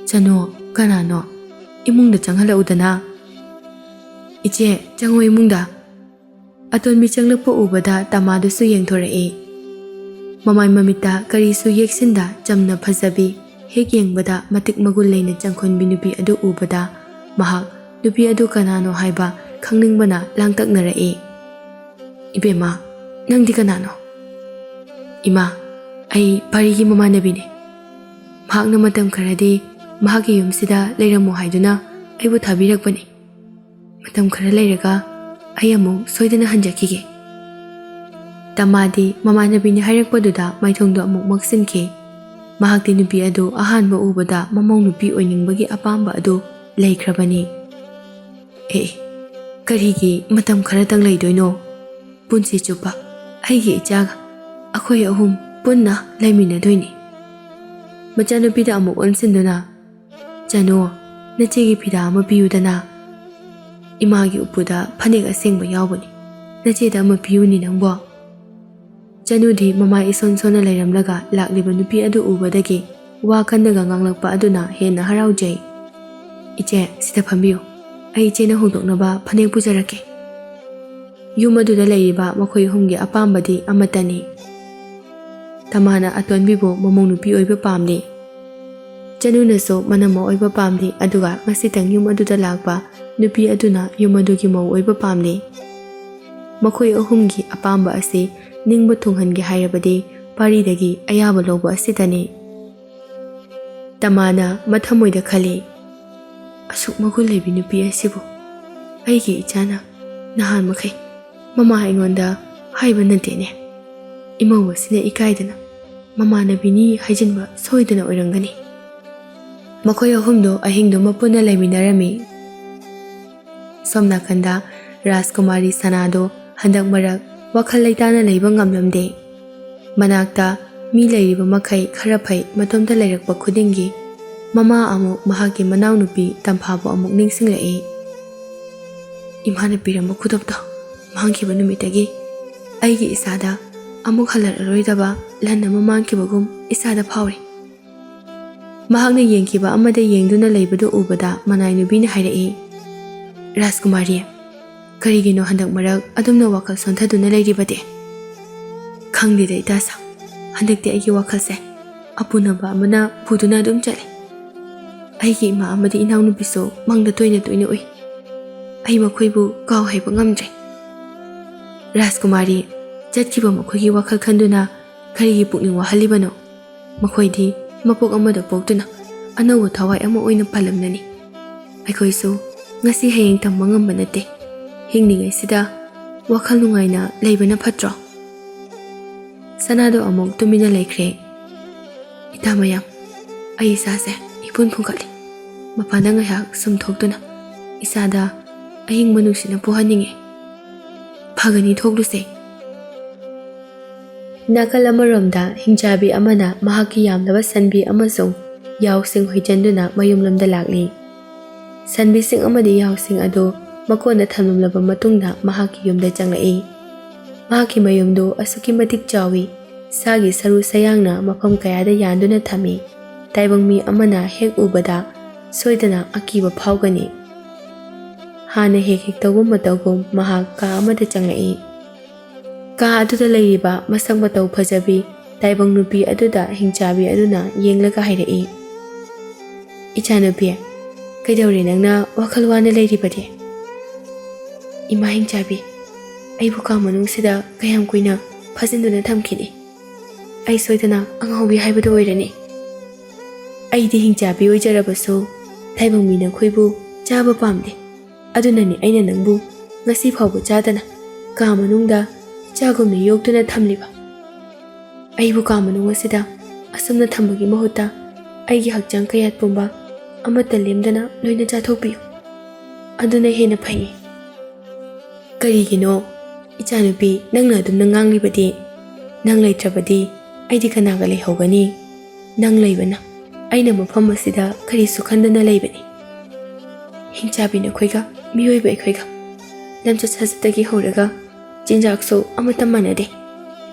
"ꯆꯅꯨ, ꯀꯅꯥꯅꯣ? ꯏꯃꯨꯡꯗ ꯆꯪꯍꯜꯂꯛꯎꯗꯅ"꯫ "ꯏꯆꯦ, ꯆꯪꯉꯣ ꯏꯃꯨꯡꯗ"꯫ ꯑꯇꯣꯟꯕꯤ ꯆꯪꯂꯛꯄ ꯎꯕꯗ ꯇꯃꯥꯗꯨꯁꯨ ꯌꯦꯡꯊꯣꯔꯛꯏ꯫ ꯃꯃꯥꯏ ꯃꯃꯤꯠꯇ ꯀꯔꯤꯁꯨ ꯌꯦꯛꯁꯤꯟꯗ ꯆꯝꯅ ꯐꯖꯕꯤ, ꯍꯦꯛ ꯌꯦꯡꯕꯗ ꯃꯇꯤꯛ ꯃꯒꯨꯟ ꯂꯩꯅ ꯆꯪꯈꯣꯟꯕꯤ ꯅꯨꯄꯤ ꯑꯗꯨ ꯎꯕꯗ ꯃꯍꯥꯛ ꯅꯨꯄꯤ ꯑꯗꯨ ꯀꯅꯥꯅꯣ ꯍꯥꯏꯕ ꯈꯪꯅꯤꯡꯕꯅ ꯂꯥꯡꯇꯛꯅꯔꯛꯏ꯫ "ꯏꯕꯦꯝꯃ, ꯅꯪꯗꯤ ꯀꯅꯥꯅꯣ?" "ꯏꯃꯥ, ꯑꯩ ꯄꯥꯔꯤꯒꯤ ꯃꯃꯥꯟꯅꯕꯤꯅꯦ꯫ ꯃꯍꯥꯛꯅ ꯃꯇꯝ ꯈꯔꯗꯤ ꯃꯍꯥꯛꯀꯤ ꯌꯨꯝꯁꯤꯗ ꯂꯩꯔꯝꯃꯨ ꯍꯥꯏꯗꯨꯅ ꯑꯩꯕꯨ ꯊꯥꯕꯤꯔꯛꯄꯅꯤ꯫ ꯃꯇꯝ ꯈꯔ ꯂꯩꯔꯒ ꯑꯩ ꯑꯃꯨꯛ ꯁꯣꯏꯗꯅ ꯍꯟꯖꯈꯤꯒꯦ"꯫ ꯇꯃꯥꯗꯤ ꯃꯃꯥꯟꯅꯕꯤꯅ ꯍꯥꯏꯔꯛꯄꯗꯨꯗ ꯃꯥꯏꯊꯣꯡꯗꯣ ꯑꯃꯨꯛ ꯃꯛꯁꯤꯟꯈꯤ꯫ ꯃꯍꯥꯛꯇꯤ ꯅꯨꯄꯤ ꯑꯗꯨ ꯑꯍꯥꯟꯕ ꯎꯕꯗ ꯃꯃꯧ ꯅꯨꯄꯤ ꯑꯣꯏꯅꯤꯡꯕꯒꯤ ꯑꯄꯥꯝꯕ ꯑꯗꯨ ꯂꯩꯈ꯭ꯔꯕꯅꯤ꯫ "ꯑꯦ, ꯀꯔꯤꯒꯤ ꯃꯇꯝ ꯈꯔꯇꯪ ꯂꯩꯗꯣꯏꯅꯣ? ꯄꯨꯟꯁꯤ ꯆꯨꯞꯄ ꯑꯩꯒꯤ ꯏꯆꯥꯒ ꯑꯩꯈꯣꯏ ꯑꯍꯨꯝ ꯄꯨꯟꯅ ꯂꯩꯃꯤꯟꯅꯗꯣꯏꯅꯤ"꯫ ꯃꯆꯥꯅꯨꯄꯤꯗ ꯑꯃꯨꯛ ꯑꯣꯟꯁꯤꯟꯗꯨꯅ, "ꯆꯅꯨ, "ꯅꯆꯦꯒꯤ ꯐꯤꯗꯥ ꯑꯃ ꯄꯤꯌꯨꯗꯅ꯫ ꯏꯃꯥꯒꯤ ꯎꯄꯨꯗ ꯐꯅꯦꯛ ꯑꯁꯦꯡꯕ ꯌꯥꯎꯕꯅꯤ꯫ ꯅꯆꯦꯗ ꯑꯃ ꯄꯤꯌꯨꯅꯤ ꯅꯪꯕꯣ?" ꯆꯅꯨꯗꯤ ꯃꯃꯥꯏ ꯏꯁꯣꯟ ꯁꯣꯟꯅ ꯂꯩꯔꯝꯂꯒ ꯂꯥꯛꯂꯤꯕ ꯅꯨꯄꯤ ꯑꯗꯨ ꯎꯕꯗꯒꯤ ꯋꯥ ꯀꯟꯅꯒ ꯉꯥꯡꯂꯛꯄ ꯑꯗꯨꯅ ꯍꯦꯟꯅ ꯍꯔꯥꯎꯖꯩ꯫ "ꯏꯆꯦ, ꯁꯤꯗ ꯐꯝꯕꯤꯌꯨ꯫ ꯑꯩ ꯏꯆꯦꯅ ꯍꯣꯡꯗꯣꯛꯅꯕ ꯐꯅꯦꯛ ꯄꯨꯖꯔꯛꯀꯦ꯫ ꯌꯨꯝ ꯑꯗꯨꯗ ꯂꯩꯔꯤꯕ ꯃꯈꯣꯏ ꯑꯍꯨꯝꯒꯤ ꯑꯄꯥꯝꯕꯗꯤ ꯑꯃꯠꯇꯅꯤ꯫" ꯇꯃꯥꯅ ꯑꯇꯣꯟꯕꯤꯕꯨ ꯃꯃꯧ ꯅꯨꯄꯤ ꯑꯣꯏꯕ ꯄꯥꯝꯂꯤ꯫ ꯆꯅꯨꯅꯁꯨ ꯃꯅꯝꯃ ꯑꯣꯏꯕ ꯄꯥꯝꯂꯤ, ꯑꯗꯨꯒ ꯉꯁꯤꯇꯪ ꯌꯨꯝ ꯑꯗꯨꯗ ꯂꯥꯛꯄ ꯅꯨꯄꯤ ꯑꯗꯨꯅ ꯌꯨꯝ ꯑꯗꯨꯒꯤ ꯃꯧ ꯑꯣꯏꯕ ꯄꯥꯝꯂꯤ꯫ ꯃꯈꯣꯏ ꯑꯍꯨꯝꯒꯤ ꯑꯄꯥꯝꯕ ꯑꯁꯤ ꯅꯤꯡꯕ ꯊꯨꯡꯍꯟꯒꯦ ꯍꯥꯏꯔꯕꯗꯤ ꯄꯥꯔꯤꯗꯒꯤ ꯑꯌꯥꯕ ꯂꯧꯕ ꯑꯁꯤꯗꯅꯤ꯫ ꯇꯃꯥꯅ ꯃꯊꯃꯣꯏꯗ ꯈꯜꯂꯤ, "ꯑꯁꯨꯛ ꯃꯒꯨꯟ ꯂꯩꯕꯤ ꯅꯨꯄꯤ ꯑꯁꯤꯕꯨ ꯑꯩꯒꯤ ꯏꯆꯥꯅ ꯅꯍꯥꯟ ꯃꯈꯩ ꯃꯃꯥ ꯑꯩꯉꯣꯟꯗ ꯍꯥꯏꯕ ꯅꯠꯇꯦꯅꯦ꯫ ꯏꯃꯧ ꯑꯁꯤꯅ ꯏꯀꯥꯏꯗꯅ ꯃꯃꯥꯟꯅꯕꯤꯅꯤ ꯍꯥꯏꯖꯤꯟꯕ ꯁꯣꯏꯗꯅ ꯑꯣꯏꯔꯝꯒꯅꯤ꯫" ꯃꯈꯣꯏ ꯑꯍꯨꯝꯗꯣ ꯑꯍꯤꯡꯗꯨꯃ ꯄꯨꯟꯅ ꯂꯩꯃꯤꯟꯅꯔꯝꯃꯤ꯫ ꯁꯣꯝ ꯅꯥꯀꯟꯗ ꯔꯥꯖꯀꯨꯃꯥꯔꯤ ꯁꯅꯥꯗꯣ ꯍꯟꯗꯛ ꯃꯔꯛ ꯋꯥꯈꯜ ꯂꯩꯇꯥꯅ ꯂꯩꯕ ꯉꯝꯂꯝꯗꯦ꯫ ꯃꯅꯥꯛꯇ ꯃꯤ ꯂꯩꯔꯤꯕ ꯃꯈꯩ ꯈꯔ ꯐꯩ, ꯃꯇꯣꯝꯇ ꯂꯩꯔꯛꯄ ꯈꯨꯗꯤꯡꯒꯤ ꯃꯃꯥ ꯑꯃꯨꯛ ꯃꯍꯥꯛꯀꯤ ꯃꯅꯥꯎꯅꯨꯄꯤ ꯇꯝꯐꯥꯕꯨ ꯑꯃꯨꯛ ꯅꯤꯡꯁꯤꯡꯂꯛꯏ꯫ "ꯏꯃꯥꯅ ꯄꯤꯔꯝꯕ ꯈꯨꯗꯣꯞꯇꯣ ꯃꯥꯡꯈꯤꯕ ꯅꯨꯃꯤꯠꯇꯒꯤ ꯑꯩꯒꯤ ꯏꯁꯥꯗ ꯑꯃꯨꯛ ꯍꯜꯂꯛꯂꯔꯣꯏꯗꯕ ꯂꯟ ꯑꯃ ꯃꯥꯡꯈꯤꯕꯒꯨꯝ ꯏꯁꯥꯗ ꯐꯥꯎꯔꯤ꯫" ꯃꯍꯥꯛꯅ ꯌꯦꯡꯈꯤꯕ ꯑꯃꯗ ꯌꯦꯡꯗꯨꯅ ꯂꯩꯕꯗꯨ ꯎꯕꯗ ꯃꯅꯥꯏ ꯅꯨꯄꯤꯅ ꯍꯥꯏꯔꯛꯏ, "ꯔꯥꯖꯀꯨꯃꯥꯔꯤ, ꯀꯔꯤꯒꯤꯅꯣ ꯍꯟꯗꯛ ꯃꯔꯛ ꯑꯗꯨꯝꯅ ꯋꯥꯈꯜ ꯁꯣꯟꯊꯗꯨꯅ ꯂꯩꯔꯤꯕꯗꯤ?" "ꯈꯪꯗꯦꯗ ꯏꯇꯥꯁꯥ, ꯍꯟꯗꯛꯇꯤ ꯑꯩꯒꯤ ꯋꯥꯈꯜꯁꯦ ꯑꯄꯨꯅꯕ ꯑꯃꯅ ꯄꯨꯗꯨꯅ ꯑꯗꯨꯝ ꯆꯠꯂꯤ꯫ ꯑꯩꯒꯤ ꯏꯃꯥ ꯑꯃꯗꯤ ꯏꯅꯥꯎꯅꯨꯄꯤꯁꯨ ꯃꯪꯗ ꯇꯣꯏꯅ ꯇꯣꯏꯅ ꯎꯏ꯫ ꯑꯩ ꯃꯈꯣꯏꯕꯨ ꯀꯥꯎ ꯍꯩꯕ ꯉꯝꯗ꯭ꯔꯦ꯫" "ꯔꯥꯖꯀꯨꯃꯥꯔꯤ, ꯆꯠꯈꯤꯕ ꯃꯈꯣꯏꯒꯤ ꯋꯥꯈꯜ ꯈꯟꯗꯨꯅ ꯀꯔꯤꯒꯤ ꯄꯨꯛꯅꯤꯡ ꯋꯥꯍꯜꯂꯤꯕꯅꯣ? ꯃꯈꯣꯏꯗꯤ ꯃꯄꯣꯛ ꯑꯃꯗ ꯄꯣꯛꯇꯨꯅ ꯑꯅꯧꯕ ꯊꯋꯥꯏ ꯑꯃ ꯑꯣꯏꯅ ꯄꯥꯜꯂꯝꯂꯅꯤ꯫ ꯑꯩꯈꯣꯏꯁꯨ ꯉꯁꯤ ꯍꯌꯦꯡ ꯇꯝꯕ ꯉꯝꯕ ꯅꯠꯇꯦ꯫ ꯍꯤꯡꯂꯤꯉꯩꯁꯤꯗ ꯋꯥꯈꯜ ꯅꯨꯡꯉꯥꯏꯅ ꯂꯩꯕꯅ ꯐꯠꯇ꯭ꯔꯣ?" ꯁꯅꯥꯗꯣ ꯑꯃꯨꯛ ꯇꯨꯃꯤꯟꯅ ꯂꯩꯈ꯭ꯔꯦ꯫ "ꯏꯇꯥ ꯃꯌꯥꯝ, ꯑꯩ ꯏꯁꯥꯁꯦ ꯏꯄꯨꯟ ꯄꯨꯟꯈꯠꯂꯤ꯫ ꯃꯄꯥꯟꯗ ꯉꯥꯏꯍꯥꯛ ꯁꯨꯝ ꯊꯣꯛꯇꯨꯅ ꯏꯁꯥꯗ ꯑꯏꯪꯕ ꯅꯨꯡꯁꯤꯠꯅ ꯄꯨꯍꯟꯅꯤꯡꯉꯤ꯫ ꯐꯒꯅꯤ, ꯊꯣꯛꯂꯨꯁꯦ꯫" ꯅꯥꯀꯜ ꯑꯃꯔꯣꯝꯗ ꯍꯤꯡꯆꯥꯕꯤ ꯑꯃꯅ ꯃꯍꯥꯛꯀꯤ ꯌꯥꯝꯂꯕ ꯁꯟꯕꯤ ꯑꯃꯁꯨꯡ ꯌꯥꯎꯁꯤꯡ ꯍꯣꯏꯆꯟꯗꯨꯅ ꯃꯌꯨꯝꯂꯣꯝꯗ ꯂꯥꯛꯂꯤ꯫ ꯁꯟꯕꯤꯁꯤꯡ ꯑꯃꯗꯤ ꯌꯥꯎꯁꯤꯡ ꯑꯗꯨ ꯃꯀꯣꯟꯗ ꯊꯝꯂꯝꯂꯕ ꯃꯇꯨꯡꯗ ꯃꯍꯥꯛꯀꯤ ꯌꯨꯝꯗ ꯆꯪꯂꯛꯏ꯫ ꯃꯍꯥꯛꯀꯤ ꯃꯌꯨꯝꯗꯨ ꯑꯁꯨꯛꯀꯤ ꯃꯇꯤꯛ ꯆꯥꯎꯏ, ꯁꯥꯒꯤ ꯁꯔꯨ ꯁꯌꯥꯡꯅ ꯃꯐꯝ ꯀꯌꯥꯗ ꯌꯥꯟꯗꯨꯅ ꯊꯝꯃꯤ꯫ ꯇꯥꯏꯕꯪ ꯃꯤ ꯑꯃꯅ ꯍꯦꯛ ꯎꯕꯗ ꯁꯣꯏꯗꯅ ꯑꯀꯤꯕ ꯐꯥꯎꯒꯅꯤ꯫ ꯍꯥꯟꯅ ꯍꯦꯛ ꯍꯦꯛ ꯇꯧꯕ ꯃꯇꯧꯒꯨꯝ ꯃꯍꯥꯛ ꯀꯥ ꯑꯃꯗ ꯆꯪꯂꯛꯏ꯫ ꯀꯥ ꯑꯗꯨꯗ ꯂꯩꯔꯤꯕ ꯃꯁꯛ ꯃꯇꯧ ꯐꯖꯕꯤ ꯇꯥꯏꯕꯪ ꯅꯨꯄꯤ ꯑꯗꯨꯗ ꯍꯤꯡꯆꯥꯕꯤ ꯑꯗꯨꯅ ꯌꯦꯡꯂꯒ ꯍꯥꯏꯔꯛꯏ, "ꯏꯆꯥꯅꯨꯄꯤ, ꯀꯩꯗꯧꯔꯦ ꯅꯪꯅ ꯋꯥꯈꯜ ꯋꯥꯅ ꯂꯩꯔꯤꯕꯗꯤ?" "ꯏꯃꯥ ꯍꯤꯡꯆꯥꯕꯤ, ꯑꯩꯕꯨ ꯀꯥ ꯃꯅꯨꯡꯁꯤꯗ ꯀꯌꯥꯝ ꯀꯨꯏꯅ ꯐꯥꯖꯤꯟꯗꯨꯅ ꯊꯝꯈꯤꯅꯤ? ꯑꯩ ꯁꯣꯏꯗꯅ ꯑꯉꯥꯎꯕꯤ ꯍꯥꯏꯕꯗꯨ ꯑꯣꯏꯔꯅꯤ꯫ ꯑꯩꯗꯤ ꯍꯤꯡꯆꯥꯕꯤ ꯑꯣꯏꯖꯔꯕꯁꯨ ꯇꯥꯏꯕꯪ ꯃꯤ ꯅꯈꯣꯏꯕꯨ ꯆꯥꯕ ꯄꯥꯝꯗꯦ꯫ ꯑꯗꯨꯅꯅꯤ ꯑꯩꯅ ꯅꯪꯕꯨ ꯉꯁꯤ ꯐꯥꯎꯕ ꯆꯥꯗꯅ ꯀꯥ ꯃꯅꯨꯡꯗ ꯏꯆꯥꯒꯨꯝꯅ ꯌꯣꯛꯇꯨꯅ ꯊꯝꯂꯤꯕ꯫ ꯑꯩꯕꯨ ꯀꯥ ꯃꯅꯨꯡ ꯑꯁꯤꯗ ꯑꯁꯨꯝꯅ ꯊꯝꯕꯒꯤ ꯃꯍꯨꯠꯇ ꯑꯩꯒꯤ ꯍꯛꯆꯥꯡ ꯀꯌꯥꯠ ꯄꯨꯝꯕ ꯑꯃꯠꯇ ꯂꯦꯝꯗꯅ ꯂꯣꯏꯅ ꯆꯥꯊꯣꯛꯄꯤꯌꯨ꯫ ꯑꯗꯨꯅ ꯍꯦꯟꯅ ꯐꯩ꯫" "ꯀꯔꯤꯒꯤꯅꯣ ꯏꯆꯥꯅꯨꯄꯤ, ꯅꯪꯅ ꯑꯗꯨꯝꯅ ꯉꯥꯡꯂꯤꯕꯗꯤ? ꯅꯪ ꯂꯩꯇ꯭ꯔꯕꯗꯤ ꯑꯩꯗꯤ ꯀꯅꯥꯒ ꯂꯩꯍꯧꯒꯅꯤ? ꯅꯪ ꯂꯩꯕꯅ ꯑꯩꯅ ꯃꯐꯝ ꯑꯁꯤꯗ ꯀꯔꯤꯁꯨ ꯈꯟꯗꯅ ꯂꯩꯕꯅꯤ꯫ ꯍꯤꯡꯆꯥꯕꯤ ꯅꯈꯣꯏꯒ ꯃꯤꯑꯣꯏꯕ ꯑꯩꯈꯣꯏꯒ ꯂꯝꯆꯠ ꯁꯥꯖꯠꯇꯒꯤ ꯍꯧꯔꯒ ꯆꯤꯟꯖꯥꯛꯁꯨ ꯑꯃꯠꯇ ꯃꯥꯟꯅꯗꯦ꯫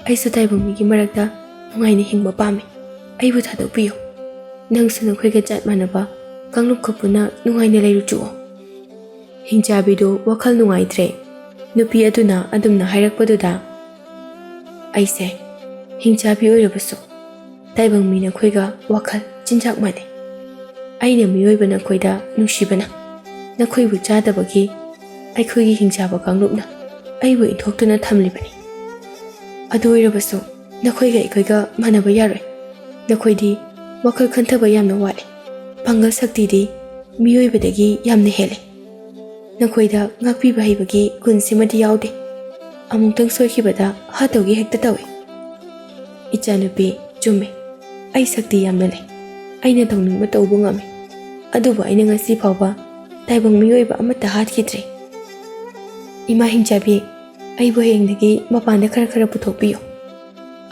ꯑꯩꯁꯨ ꯇꯥꯏꯕꯪ ꯃꯤꯒꯤ ꯃꯔꯛꯇ ꯅꯨꯡꯉꯥꯏꯅ ꯍꯤꯡꯕ ꯄꯥꯝꯃꯤ꯫ ꯑꯩꯕꯨ ꯊꯥꯗꯣꯛꯄꯤꯌꯨ꯫ ꯅꯪꯁꯨ ꯅꯈꯣꯏꯒ ꯖꯥꯠ ꯃꯥꯟꯅꯕ ꯀꯥꯡꯂꯨꯞꯀ ꯄꯨꯟꯅ ꯅꯨꯡꯉꯥꯏꯅ ꯂꯩꯔꯨꯆꯨꯑꯣ꯫" ꯍꯤꯡꯆꯥꯕꯤꯗꯨ ꯋꯥꯈꯜ ꯅꯨꯡꯉꯥꯏꯇ꯭ꯔꯦ꯫ ꯅꯨꯄꯤ ꯑꯗꯨꯅ ꯑꯗꯨꯝꯅ ꯍꯥꯏꯔꯛꯄꯗꯨꯗ, "ꯑꯩꯁꯦ ꯍꯤꯡꯆꯥꯕꯤ ꯑꯣꯏꯔꯕꯁꯨ ꯇꯥꯏꯕꯪ ꯃꯤ ꯅꯈꯣꯏꯒ ꯋꯥꯈꯜ ꯆꯤꯟꯖꯥꯛ ꯃꯥꯟꯅꯩ꯫ ꯑꯩꯅ ꯃꯤꯑꯣꯏꯕ ꯅꯈꯣꯏꯗ ꯅꯨꯡꯁꯤꯕꯅ ꯅꯈꯣꯏꯕꯨ ꯆꯥꯗꯕꯒꯤ ꯑꯩꯈꯣꯏꯒꯤ ꯍꯤꯡꯆꯥꯕ ꯀꯥꯡꯂꯨꯞꯅ ꯑꯩꯕꯨ ꯏꯟꯊꯣꯛꯇꯨꯅ ꯊꯝꯂꯤꯕꯅꯤ꯫ ꯑꯗꯨ ꯑꯣꯏꯔꯕꯁꯨ ꯅꯈꯣꯏꯒ ꯑꯩꯈꯣꯏꯒ ꯃꯥꯟꯅꯕ ꯌꯥꯔꯣꯏ꯫ ꯅꯈꯣꯏꯗꯤ ꯋꯥꯈꯜ ꯈꯟꯊꯕ ꯌꯥꯝꯅ ꯋꯥꯠꯂꯤ꯫ ꯄꯥꯡꯒꯜ ꯁꯛꯇꯤꯗꯤ ꯃꯤꯑꯣꯏꯕꯗꯒꯤ ꯌꯥꯝꯅ ꯍꯦꯜꯂꯤ꯫ ꯅꯈꯣꯏꯗ ꯉꯥꯛꯄꯤꯕ ꯍꯩꯕꯒꯤ ꯒꯨꯟꯁꯤꯃꯗꯤ ꯌꯥꯎꯗꯦ꯫ ꯑꯃꯨꯛꯇꯪ ꯁꯣꯏꯈꯤꯕꯗ ꯍꯥꯠꯇꯧꯒꯤ ꯍꯦꯛꯇ ꯇꯧꯏ꯫" "ꯏꯆꯥꯅꯨꯄꯤ, ꯆꯨꯝꯃꯤ꯫ ꯑꯩ ꯁꯛꯇꯤ ꯌꯥꯝꯅ ꯂꯩ꯫ ꯑꯩꯅ ꯇꯧꯅꯤꯡꯕ ꯇꯧꯕ ꯉꯝꯃꯤ꯫ ꯑꯗꯨꯕꯨ ꯑꯩꯅ ꯉꯁꯤ ꯐꯥꯎꯕ ꯇꯥꯏꯕꯪ ꯃꯤꯑꯣꯏꯕ ꯑꯃꯠꯇ ꯍꯥꯠꯈꯤꯗ꯭ꯔꯤ꯫ ꯏꯃꯥ ꯍꯤꯡꯆꯥꯕꯤ, ꯑꯩꯕꯨ ꯍꯌꯦꯡꯗꯒꯤ ꯃꯄꯥꯟꯗ ꯈꯔ ꯈꯔ ꯄꯨꯊꯣꯛꯄꯤꯌꯨ꯫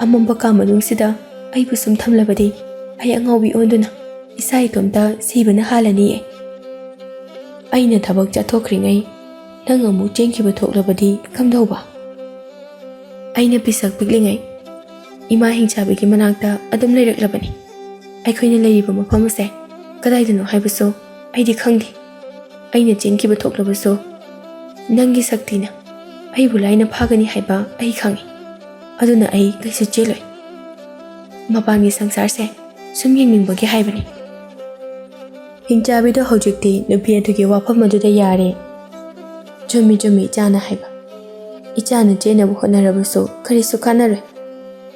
ꯑꯃꯝꯕ ꯀꯥ ꯃꯅꯨꯡꯁꯤꯗ ꯑꯩꯕꯨ ꯁꯨꯝ ꯊꯝꯂꯕꯗꯤ ꯑꯩ ꯑꯉꯥꯎꯕꯤ ꯑꯣꯟꯗꯨꯅ ꯏꯁꯥ ꯏꯇꯣꯝꯇ ꯁꯤꯕꯅ ꯍꯥꯜꯂꯅꯤꯌꯦ꯫" ꯑꯩꯅ ꯊꯕꯛ ꯆꯠꯊꯣꯛꯈ꯭ꯔꯤꯉꯩ ꯅꯪ ꯑꯃꯨꯛ ꯆꯦꯟꯈꯤꯕ ꯊꯣꯛꯂꯕꯗꯤ ꯀꯝꯗꯧꯕ? ꯑꯩꯅ ꯄꯤꯁꯛ ꯄꯤꯛꯂꯤꯉꯩ ꯏꯃꯥ ꯍꯤꯡꯆꯥꯕꯤꯒꯤ ꯃꯅꯥꯛꯇ ꯑꯗꯨꯝ ꯂꯩꯔꯛꯂꯕꯅꯤ꯫ ꯑꯩꯈꯣꯏꯅ ꯂꯩꯔꯤꯕ ꯃꯐꯝ ꯑꯁꯦ ꯀꯗꯥꯏꯗꯅꯣ ꯍꯥꯏꯕꯁꯨ ꯑꯩꯗꯤ ꯈꯪꯗꯦ꯫ ꯑꯩꯅ ꯆꯦꯟꯈꯤꯕ ꯊꯣꯛꯂꯕꯁꯨ ꯅꯪꯒꯤ ꯁꯛꯇꯤꯅ ꯑꯩꯕꯨ ꯂꯥꯏꯅ ꯐꯥꯒꯅꯤ ꯍꯥꯏꯕ ꯑꯩ ꯈꯪꯏ꯫ ꯑꯗꯨꯅ ꯑꯩ ꯀꯩꯁꯨ ꯆꯦꯜꯂꯣꯏ꯫ ꯃꯄꯥꯟꯒꯤ ꯁꯪꯁꯥꯔꯁꯦ ꯁꯨꯝ ꯌꯦꯡꯅꯤꯡꯕꯒꯤ ꯍꯥꯏꯕꯅꯤ꯫ ꯍꯤꯡꯆꯥꯕꯤꯗꯣ ꯍꯧꯖꯤꯛꯇꯤ ꯅꯨꯄꯤ ꯑꯗꯨꯒꯤ ꯋꯥꯐꯝ ꯑꯗꯨꯗ ꯌꯥꯔꯦ꯫ "ꯆꯨꯝꯃꯤ, ꯆꯨꯝꯃꯤ ꯏꯆꯥꯅ ꯍꯥꯏꯕ꯫ ꯏꯆꯥꯅ ꯆꯦꯟꯅꯕ ꯍꯣꯠꯅꯔꯕꯁꯨ ꯀꯔꯤꯁꯨ ꯀꯥꯟꯅꯔꯣꯏ꯫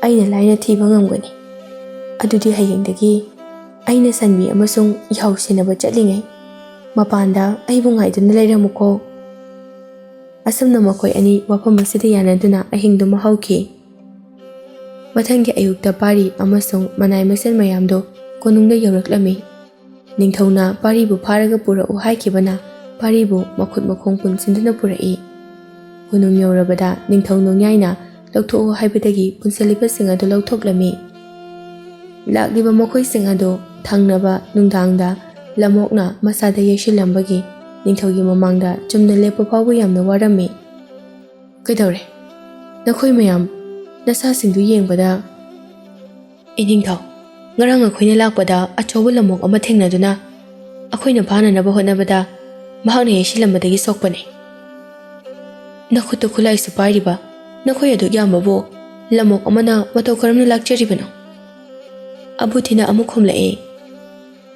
ꯑꯩꯅ ꯂꯥꯏꯅ ꯊꯤꯕ ꯉꯝꯒꯅꯤ꯫ ꯑꯗꯨꯗꯤ ꯍꯌꯦꯡꯗꯒꯤ ꯑꯩꯅ ꯁꯟꯕꯤ ꯑꯃꯁꯨꯡ ꯌꯥꯍꯧ ꯁꯦꯟꯅꯕ ꯆꯠꯂꯤꯉꯩ ꯃꯄꯥꯟꯗ ꯑꯩꯕꯨ ꯉꯥꯏꯗꯨꯅ ꯂꯩꯔꯝꯃꯨꯀꯣ꯫" ꯑꯁꯨꯝꯅ ꯃꯈꯣꯏ ꯑꯅꯤ ꯋꯥꯐꯝ ꯑꯁꯤꯗ ꯌꯥꯅꯗꯨꯅ ꯑꯍꯤꯡꯗꯨꯃ ꯍꯧꯈꯤ꯫ ꯃꯊꯪꯒꯤ ꯑꯌꯨꯛꯇ ꯄꯥꯔꯤ ꯑꯃꯁꯨꯡ ꯃꯅꯥꯏ ꯃꯁꯤꯟ ꯃꯌꯥꯝꯗꯣ ꯀꯣꯅꯨꯡꯗ ꯌꯧꯔꯛꯂꯝꯃꯤ꯫ ꯅꯤꯡꯊꯧꯅ ꯄꯥꯔꯤꯕꯨ ꯐꯥꯔꯒ ꯄꯨꯔꯛꯎ ꯍꯥꯏꯈꯤꯕꯅ ꯄꯥꯔꯤꯕꯨ ꯃꯈꯨꯠ ꯃꯈꯣꯡ ꯄꯨꯟꯁꯤꯟꯗꯨꯅ ꯄꯨꯔꯛꯏ꯫ ꯀꯣꯅꯨꯡ ꯌꯧꯔꯕꯗ ꯅꯤꯡꯊꯧ ꯅꯣꯡꯌꯥꯏꯅ ꯂꯧꯊꯣꯛꯎ ꯍꯥꯏꯕꯗꯒꯤ ꯄꯨꯟꯁꯤꯜꯂꯤꯕꯁꯤꯡ ꯑꯗꯨ ꯂꯧꯊꯣꯛꯂꯝꯃꯤ꯫ ꯂꯥꯛꯂꯤꯕ ꯃꯈꯣꯏꯁꯤꯡ ꯑꯗꯨ ꯊꯪꯅꯕ ꯅꯨꯡꯗꯥꯡꯗ ꯂꯝꯑꯣꯛꯅ ꯃꯁꯥꯗ ꯌꯩꯁꯤꯜꯂꯝꯕꯒꯤ ꯅꯤꯡꯊꯧꯒꯤ ꯃꯃꯥꯡꯗ ꯆꯨꯝꯅ ꯂꯦꯞꯄ ꯐꯥꯎꯕ ꯌꯥꯝꯅ ꯋꯥꯔꯝꯃꯤ꯫ "ꯀꯩꯗꯧꯔꯦ? ꯅꯈꯣꯏ ꯃꯌꯥꯝ ꯅꯁꯥꯁꯤꯡꯗꯨ ꯌꯦꯡꯕꯗ?" "ꯏꯅꯤꯡꯊꯧ, ꯉꯔꯥꯡ ꯑꯩꯈꯣꯏꯅ ꯂꯥꯛꯄꯗ ꯑꯆꯧꯕ ꯂꯝꯑꯣꯛ ꯑꯃ ꯊꯦꯡꯅꯗꯨꯅ ꯑꯩꯈꯣꯏꯅ ꯐꯥꯅꯅꯕ ꯍꯣꯠꯅꯕꯗ ꯃꯍꯥꯛꯅ ꯌꯩꯁꯤꯜꯂꯝꯕꯗꯒꯤ ꯁꯣꯛꯄꯅꯤ꯫" "ꯅꯈꯨꯠꯇ ꯈꯨꯠꯂꯥꯏꯁꯨ ꯄꯥꯏꯔꯤꯕ ꯅꯈꯣꯏ ꯑꯗꯨꯛ ꯌꯥꯝꯕꯕꯨ ꯂꯝꯑꯣꯛ ꯑꯃꯅ ꯃꯇꯧ ꯀꯔꯝꯅ ꯂꯥꯛꯆꯔꯤꯕꯅꯣ?" ꯑꯕꯨꯊꯤꯅ ꯑꯃꯨꯛ ꯈꯨꯝꯂꯛꯏ,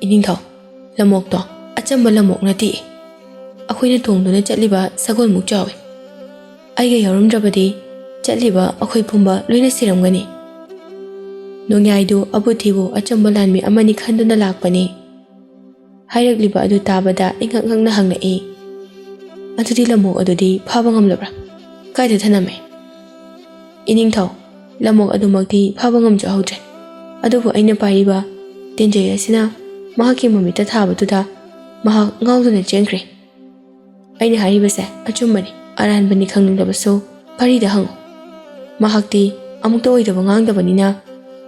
"ꯏꯅꯤꯡꯊꯧ, ꯂꯝꯑꯣꯛꯇꯣ ꯑꯆꯝꯕ ꯂꯝꯑꯣꯛ ꯅꯠꯇꯦ꯫ ꯑꯩꯈꯣꯏꯅ ꯇꯣꯡꯗꯨꯅ ꯆꯠꯂꯤꯕ ꯁꯒꯣꯜꯃꯨꯛ ꯆꯥꯎꯏ꯫ ꯑꯩꯒ ꯌꯥꯎꯔꯝꯗ꯭ꯔꯕꯗꯤ ꯆꯠꯂꯤꯕ ꯑꯩꯈꯣꯏ ꯄꯨꯝꯕ ꯂꯣꯏꯅ ꯁꯤꯔꯝꯒꯅꯤ꯫" ꯅꯣꯡꯌꯥꯏꯗꯨ ꯑꯕꯨꯊꯤꯕꯨ ꯑꯆꯝꯕ ꯂꯥꯟꯃꯤ ꯑꯃꯅꯤ ꯈꯟꯗꯨꯅ ꯂꯥꯛꯄꯅꯤ꯫ ꯍꯥꯏꯔꯛꯂꯤꯕ ꯑꯗꯨ ꯇꯥꯕꯗ ꯏꯉꯛ ꯉꯛꯅ ꯍꯪꯂꯛꯏ, "ꯑꯗꯨꯗꯤ ꯂꯝꯑꯣꯛ ꯑꯗꯨꯗꯤ ꯐꯥꯕ ꯉꯝꯂꯕ꯭ꯔꯥ? ꯀꯥꯏꯗ ꯊꯅꯝꯃꯦ?" "ꯏꯅꯤꯡꯊꯧ, ꯂꯝꯑꯣꯛ ꯑꯗꯨꯃꯛꯇꯤ ꯐꯥꯕ ꯉꯝꯖꯍꯧꯗ꯭ꯔꯦ꯫ ꯑꯗꯨꯕꯨ ꯑꯩꯅ ꯄꯥꯏꯔꯤꯕ ꯇꯦꯟꯖꯩ ꯑꯁꯤꯅ ꯃꯍꯥꯛꯀꯤ ꯃꯃꯤꯠꯇ ꯊꯥꯕꯗꯨꯗ ꯃꯍꯥꯛ ꯉꯥꯎꯗꯨꯅ ꯆꯦꯟꯈ꯭ꯔꯦ꯫ ꯑꯩꯅ ꯍꯥꯏꯔꯤꯕꯁꯦ ꯑꯆꯨꯝꯕꯅꯤ, ꯑꯔꯥꯟꯕꯅꯤ ꯈꯪꯂꯕꯁꯨ ꯄꯥꯔꯤꯗ ꯍꯪꯉꯨ꯫ ꯃꯍꯥꯛꯇꯤ ꯑꯃꯨꯛꯇ ꯑꯣꯏꯗꯕ ꯉꯥꯡꯗꯕꯅꯤꯅ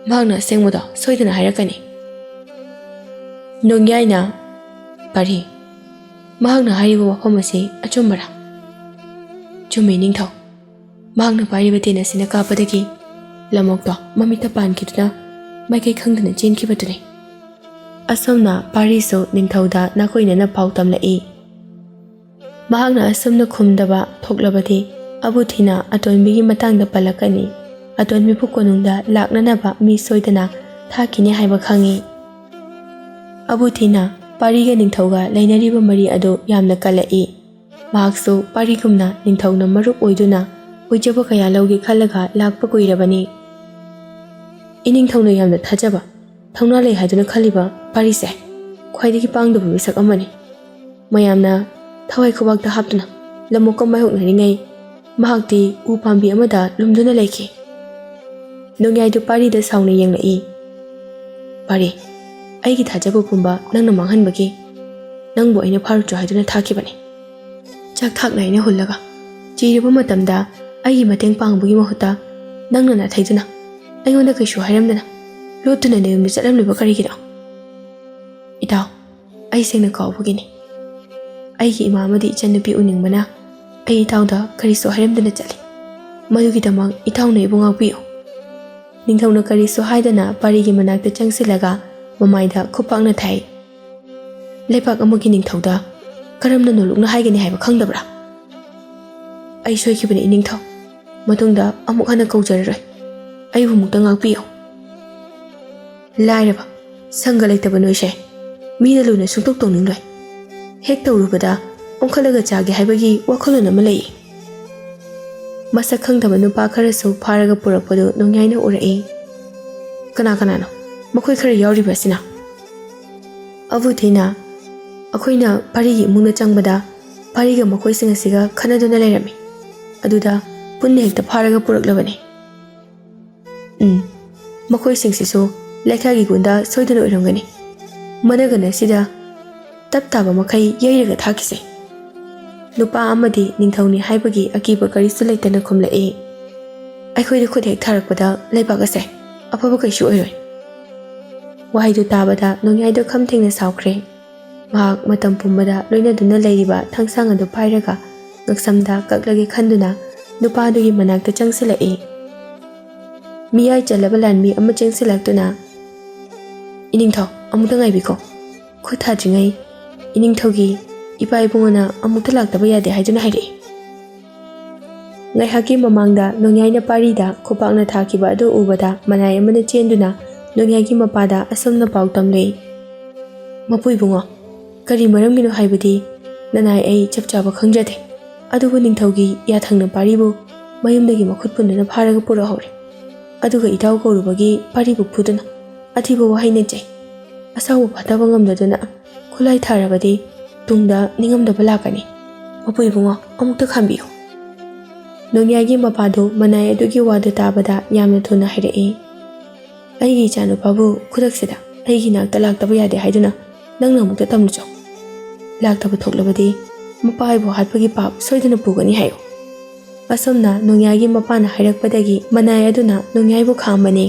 ꯃꯍꯥꯛꯅ ꯑꯁꯦꯡꯕꯗꯣ ꯁꯣꯏꯗꯅ ꯍꯥꯏꯔꯛꯀꯅꯤ꯫" ꯅꯣꯡꯌꯥꯏꯅ, "ꯄꯥꯔꯤ, ꯃꯍꯥꯛꯅ ꯍꯥꯏꯔꯤꯕ ꯋꯥꯐꯝ ꯑꯁꯤ ꯑꯆꯨꯝꯕꯔꯥ? ꯆꯨꯝꯃꯤ, ꯅꯤꯡꯊꯧ꯫ ꯃꯍꯥꯛꯅ ꯄꯥꯏꯔꯤꯕ ꯇꯦꯟ ꯑꯁꯤꯅ ꯀꯥꯞꯄꯗꯒꯤ ꯂꯝꯑꯣꯛꯇꯣ ꯃꯃꯤꯠꯇ ꯄꯥꯟꯈꯤꯗꯨꯅ ꯃꯥꯏꯀꯩ ꯈꯪꯗꯅ ꯆꯦꯟꯈꯤꯕꯗꯨꯅꯤ꯫ ꯑꯁꯨꯝꯅ ꯄꯥꯔꯤꯁꯨ ꯅꯤꯡꯊꯧꯗ ꯅꯥꯀꯣꯏꯅꯅ ꯄꯥꯎ ꯇꯝꯂꯛꯏ꯫ ꯃꯍꯥꯛꯅ ꯑꯁꯨꯝꯅ ꯈꯨꯝꯗꯕ ꯊꯣꯛꯂꯕꯗꯤ ꯑꯕꯨꯊꯤꯅ ꯑꯇꯣꯟꯕꯤꯒꯤ ꯃꯇꯥꯡꯗ ꯄꯜꯂꯛꯀꯅꯤ꯫ ꯑꯇꯣꯟꯕꯤꯕꯨ ꯀꯣꯅꯨꯡꯗ ꯂꯥꯛꯅꯅꯕ ꯃꯤ ꯁꯣꯏꯗꯅ ꯊꯥꯈꯤꯅꯤ ꯍꯥꯏꯕ ꯈꯪꯏ꯫ ꯑꯕꯨꯊꯤꯅ ꯄꯥꯔꯤꯒ ꯅꯤꯡꯊꯧꯒ ꯂꯩꯅꯔꯤꯕ ꯃꯔꯤ ꯑꯗꯨ ꯌꯥꯝꯅ ꯀꯜꯂꯛꯏ꯫ ꯃꯍꯥꯛꯁꯨ ꯄꯥꯔꯤꯒꯨꯝꯅ ꯅꯤꯡꯊꯧꯅ ꯃꯔꯨꯞ ꯑꯣꯏꯗꯨꯅ ꯑꯣꯏꯖꯕ ꯀꯌꯥ ꯂꯧꯒꯦ ꯈꯜꯂꯒ ꯂꯥꯛꯄ ꯀꯨꯏꯔꯕꯅꯤ꯫ ꯏꯅꯤꯡꯊꯧꯅ ꯌꯥꯝꯅ ꯊꯥꯖꯕ, ꯊꯧꯅꯥ ꯂꯩ ꯍꯥꯏꯗꯨꯅ ꯈꯜꯂꯤꯕ ꯄꯥꯔꯤꯁꯦ ꯈ꯭ꯋꯥꯏꯗꯒꯤ ꯄꯥꯡꯗꯕ ꯃꯤꯁꯛ ꯑꯃꯅꯤ꯫ ꯃꯌꯥꯝꯅ ꯊꯋꯥꯏ ꯈꯨꯕꯥꯛꯇ ꯍꯥꯞꯇꯨꯅ ꯂꯝꯑꯣꯛꯀ ꯃꯥꯌꯣꯛꯅꯔꯤꯉꯩ ꯃꯍꯥꯛꯇꯤ ꯎ ꯄꯥꯝꯕꯤ ꯑꯃꯗ ꯂꯨꯝꯗꯨꯅ ꯂꯩꯈꯤ꯫ ꯅꯣꯡꯌꯥꯏꯗꯨ ꯄꯥꯔꯤꯗ ꯁꯥꯎꯅ ꯌꯦꯡꯂꯛꯏ꯫ "ꯄꯥꯔꯤ, ꯑꯩꯒꯤ ꯊꯥꯖꯕ ꯄꯨꯝꯕ ꯅꯪꯅ ꯃꯥꯡꯍꯟꯕꯒꯤ ꯅꯪꯕꯨ ꯑꯩꯅ ꯐꯥꯔꯨꯆꯣ ꯍꯥꯏꯗꯨꯅ ꯊꯥꯈꯤꯕꯅꯤ꯫ ꯆꯥꯛ ꯊꯥꯛ ꯅꯥꯏꯅ ꯍꯨꯜꯂꯒ ꯆꯤꯔꯕ ꯃꯇꯝꯗ ꯑꯩꯒꯤ ꯃꯇꯦꯡ ꯄꯥꯡꯕꯒꯤ ꯃꯍꯨꯠꯇ ꯅꯪꯅ ꯅꯥꯊꯩꯗꯨꯅ ꯑꯩꯉꯣꯟꯗ ꯀꯩꯁꯨ ꯍꯥꯏꯔꯝꯗꯅ ꯂꯣꯠꯇꯨꯅ ꯅꯌꯨꯝꯗ ꯆꯠꯂꯝꯂꯤꯕ ꯀꯔꯤꯒꯤꯅꯣ?" "ꯏꯇꯥꯎ, ꯑꯩ ꯁꯦꯡꯅ ꯀꯥꯎꯕꯒꯤꯅꯤ꯫ ꯑꯩꯒꯤ ꯏꯃꯥ ꯑꯃꯗꯤ ꯏꯆꯟꯅꯨꯄꯤ ꯎꯅꯤꯡꯕꯅ ꯑꯩ ꯏꯇꯥꯎꯗ ꯀꯔꯤꯁꯨ ꯍꯥꯏꯔꯝꯗꯅ ꯆꯠꯂꯤ꯫ ꯃꯗꯨꯒꯤꯗꯃꯛ ꯏꯇꯥꯎꯅ ꯑꯩꯕꯨ ꯉꯥꯛꯄꯤꯌꯨ꯫" ꯅꯤꯡꯊꯧꯅ ꯀꯔꯤꯁꯨ ꯍꯥꯏꯗꯅ ꯄꯥꯔꯤꯒꯤ ꯃꯅꯥꯛꯇ ꯆꯪꯁꯤꯜꯂꯒ ꯃꯃꯥꯏꯗ ꯈꯨꯄꯥꯛꯅ ꯊꯥꯏ꯫ "ꯂꯩꯕꯥꯛ ꯑꯃꯒꯤ ꯅꯤꯡꯊꯧꯗ ꯀꯔꯝꯅ ꯅꯣꯂꯨꯛꯅ ꯍꯥꯏꯒꯅꯤ ꯍꯥꯏꯕ ꯈꯪꯗꯕ꯭ꯔꯥ? ꯑꯩ ꯁꯣꯏꯈꯤꯕꯅꯤ ꯏꯅꯤꯡꯊꯧ꯫ ꯃꯇꯨꯡꯗ ꯑꯃꯨꯛ ꯍꯟꯅ ꯀꯧꯖꯔꯔꯣꯏ꯫ ꯑꯩꯕꯨ ꯑꯃꯨꯛꯇ ꯉꯥꯛꯄꯤꯌꯨ꯫" "ꯂꯥꯏꯔꯕ, ꯁꯪꯒ ꯂꯩꯇꯕ ꯅꯣꯏꯁꯦ ꯃꯤꯅ ꯂꯨꯅ ꯁꯨꯡꯇꯧ ꯇꯧꯅꯤꯡꯂꯣꯏ꯫ ꯍꯦꯛ ꯇꯧꯔꯨꯕꯗ ꯑꯣꯟꯈꯠꯂꯒ ꯆꯥꯒꯦ ꯍꯥꯏꯕꯒꯤ ꯋꯥꯈꯜꯂꯣꯟ ꯑꯃ ꯂꯩ꯫" ꯃꯁꯛ ꯈꯪꯗꯕ ꯅꯨꯄꯥ ꯈꯔꯁꯨ ꯐꯥꯔꯒ ꯄꯨꯔꯛꯄꯗꯨ ꯅꯣꯡꯌꯥꯏꯅ ꯎꯔꯛꯏ꯫ "ꯀꯅꯥ ꯀꯅꯥꯅꯣ ꯃꯈꯣꯏ ꯈꯔ ꯌꯥꯎꯔꯤꯕ ꯑꯁꯤꯅ?" "ꯑꯕꯨꯊꯤꯅ ꯑꯩꯈꯣꯏꯅ ꯄꯥꯔꯤꯒꯤ ꯏꯃꯨꯡꯗ ꯆꯪꯕꯗ ꯄꯥꯔꯤꯒ ꯃꯈꯣꯏꯁꯤꯡ ꯑꯁꯤꯒ ꯈꯠꯅꯗꯨꯅ ꯂꯩꯔꯝꯃꯤ꯫ ꯑꯗꯨꯗ ꯄꯨꯟꯅ ꯍꯦꯛꯇ ꯐꯥꯔꯒ ꯄꯨꯔꯛꯂꯕꯅꯤ꯫" "ꯎꯝ, ꯃꯈꯣꯏꯁꯤꯡꯁꯤꯁꯨ ꯂꯩꯀꯥꯏꯒꯤ ꯒꯨꯟꯗꯥ ꯁꯣꯏꯗꯅ ꯑꯣꯏꯔꯝꯒꯅꯤ꯫ ꯃꯅꯒꯟ ꯑꯁꯤꯗ ꯇꯞ ꯇꯥꯕ ꯃꯈꯩ ꯌꯩꯔꯒ ꯊꯥꯈꯤꯁꯦ꯫" ꯅꯨꯄꯥ ꯑꯃꯗꯤ ꯅꯤꯡꯊꯧꯅꯤ ꯍꯥꯏꯕꯒꯤ ꯑꯀꯤꯕ ꯀꯔꯤꯁꯨ ꯂꯩꯇꯅ ꯈꯨꯝꯂꯛꯏ꯫ "ꯑꯩꯈꯣꯏꯗ ꯈꯨꯠ ꯍꯦꯛ ꯊꯥꯔꯛꯄꯗ ꯂꯩꯕꯥꯛ ꯑꯁꯦ ꯑꯐꯕ ꯀꯩꯁꯨ ꯑꯣꯏꯔꯣꯏ꯫" ꯋꯥꯍꯩꯗꯨ ꯇꯥꯕꯗ ꯅꯣꯡꯌꯥꯏꯗꯣ ꯈꯝ ꯊꯦꯡꯅ ꯁꯥꯎꯈ꯭ꯔꯦ꯫ ꯃꯍꯥꯛ ꯃꯇꯝ ꯄꯨꯝꯕꯗ ꯂꯣꯏꯅꯗꯨꯅ ꯂꯩꯔꯤꯕ ꯊꯥꯡꯁꯥꯡ ꯑꯗꯨ ꯄꯥꯏꯔꯒ ꯉꯛꯁꯝꯗ ꯀꯛꯂꯒꯦ ꯈꯟꯗꯨꯅ ꯅꯨꯄꯥꯗꯨꯒꯤ ꯃꯅꯥꯛꯇ ꯆꯪꯁꯤꯜꯂꯛꯏ꯫ ꯃꯤꯌꯥꯏ ꯆꯜꯂꯕ ꯂꯥꯟꯃꯤ ꯑꯃ ꯆꯪꯁꯤꯜꯂꯛꯇꯨꯅ, "ꯏꯅꯤꯡꯊꯧ, ꯑꯃꯨꯛꯇ ꯉꯥꯏꯕꯤꯈꯣ꯫ ꯈꯨꯠ ꯊꯥꯗ꯭ꯔꯤꯉꯩ ꯏꯅꯤꯡꯊꯧꯒꯤ ꯏꯄꯥ ꯏꯕꯨꯡꯉꯣꯅ ꯑꯃꯨꯛꯇ ꯂꯥꯛꯇꯕ ꯌꯥꯗꯦ ꯍꯥꯏꯗꯨꯅ ꯍꯥꯏꯔꯛꯏ꯫" ꯉꯥꯏꯍꯥꯛꯀꯤ ꯃꯃꯥꯡꯗ ꯅꯣꯡꯌꯥꯏꯅ ꯄꯥꯔꯤꯗ ꯈꯨꯄꯥꯛꯅ ꯊꯥꯈꯤꯕ ꯑꯗꯨ ꯎꯕꯗ ꯃꯅꯥꯏ ꯑꯃꯅ ꯆꯦꯟꯗꯨꯅ ꯅꯣꯡꯌꯥꯏꯒꯤ ꯃꯄꯥꯗ ꯑꯁꯨꯝꯅ ꯄꯥꯎ ꯇꯝꯂꯛꯏ, "ꯃꯄꯨ ꯏꯕꯨꯡꯉꯣ, ꯀꯔꯤ ꯃꯔꯝꯒꯤꯅꯣ ꯍꯥꯏꯕꯗꯤ ꯅꯅꯥꯏ ꯑꯩ ꯆꯞ ꯆꯥꯕ ꯈꯪꯖꯗꯦ꯫ ꯑꯗꯨꯕꯨ ꯅꯤꯡꯊꯧꯒꯤ ꯌꯥꯊꯪꯅ ꯄꯥꯔꯤꯕꯨ ꯃꯌꯨꯝꯗꯒꯤ ꯃꯈꯨꯠ ꯄꯨꯟꯗꯨꯅ ꯐꯥꯔꯒ ꯄꯨꯔꯛꯍꯧꯔꯦ꯫ ꯑꯗꯨꯒ ꯏꯇꯥꯎ ꯀꯧꯔꯨꯕꯒꯤ ꯄꯥꯔꯤꯕꯨ ꯐꯨꯗꯨꯅ ꯑꯊꯤꯕ ꯋꯥꯍꯩꯅ ꯆꯩ꯫ ꯑꯁꯥꯎꯕ ꯐꯥꯊꯕ ꯉꯝꯗꯗꯨꯅ ꯈꯨꯠꯂꯥꯏ ꯊꯥꯔꯕꯗꯤ ꯇꯨꯡꯗ ꯅꯤꯡꯉꯝꯗꯕ ꯂꯥꯛꯀꯅꯤ꯫ ꯃꯄꯨ ꯏꯕꯨꯡꯉꯣ, ꯑꯃꯨꯛꯇ ꯈꯥꯝꯕꯤꯌꯨ꯫" ꯅꯣꯡꯌꯥꯏꯒꯤ ꯃꯄꯥꯗꯨ ꯃꯅꯥꯏ ꯑꯗꯨꯒꯤ ꯋꯥꯗꯨ ꯇꯥꯕꯗ ꯌꯥꯝꯅ ꯊꯨꯅ ꯍꯥꯏꯔꯛꯏ, "ꯑꯩꯒꯤ ꯏꯆꯥꯅꯨꯄꯥꯕꯨ ꯈꯨꯗꯛꯁꯤꯗ ꯑꯩꯒꯤ ꯅꯥꯛꯇ ꯂꯥꯛꯇꯕ ꯌꯥꯗꯦ ꯍꯥꯏꯗꯨꯅ ꯅꯪꯅ ꯑꯃꯨꯛꯇ ꯇꯝꯂꯨꯆꯣ꯫ ꯂꯥꯛꯇꯕ ꯊꯣꯛꯂꯕꯗꯤ ꯃꯄꯥ ꯑꯩꯕꯨ ꯍꯥꯠꯄꯒꯤ ꯄꯥꯞ ꯁꯣꯏꯗꯅ ꯄꯨꯒꯅꯤ ꯍꯥꯏꯌꯨ꯫" ꯑꯁꯨꯝꯅ ꯅꯣꯡꯌꯥꯏꯒꯤ ꯃꯄꯥꯅ ꯍꯥꯏꯔꯛꯄꯗꯒꯤ ꯃꯅꯥꯏ ꯑꯗꯨꯅ ꯅꯣꯡꯌꯥꯏꯕꯨ ꯈꯥꯝꯕꯅꯤ꯫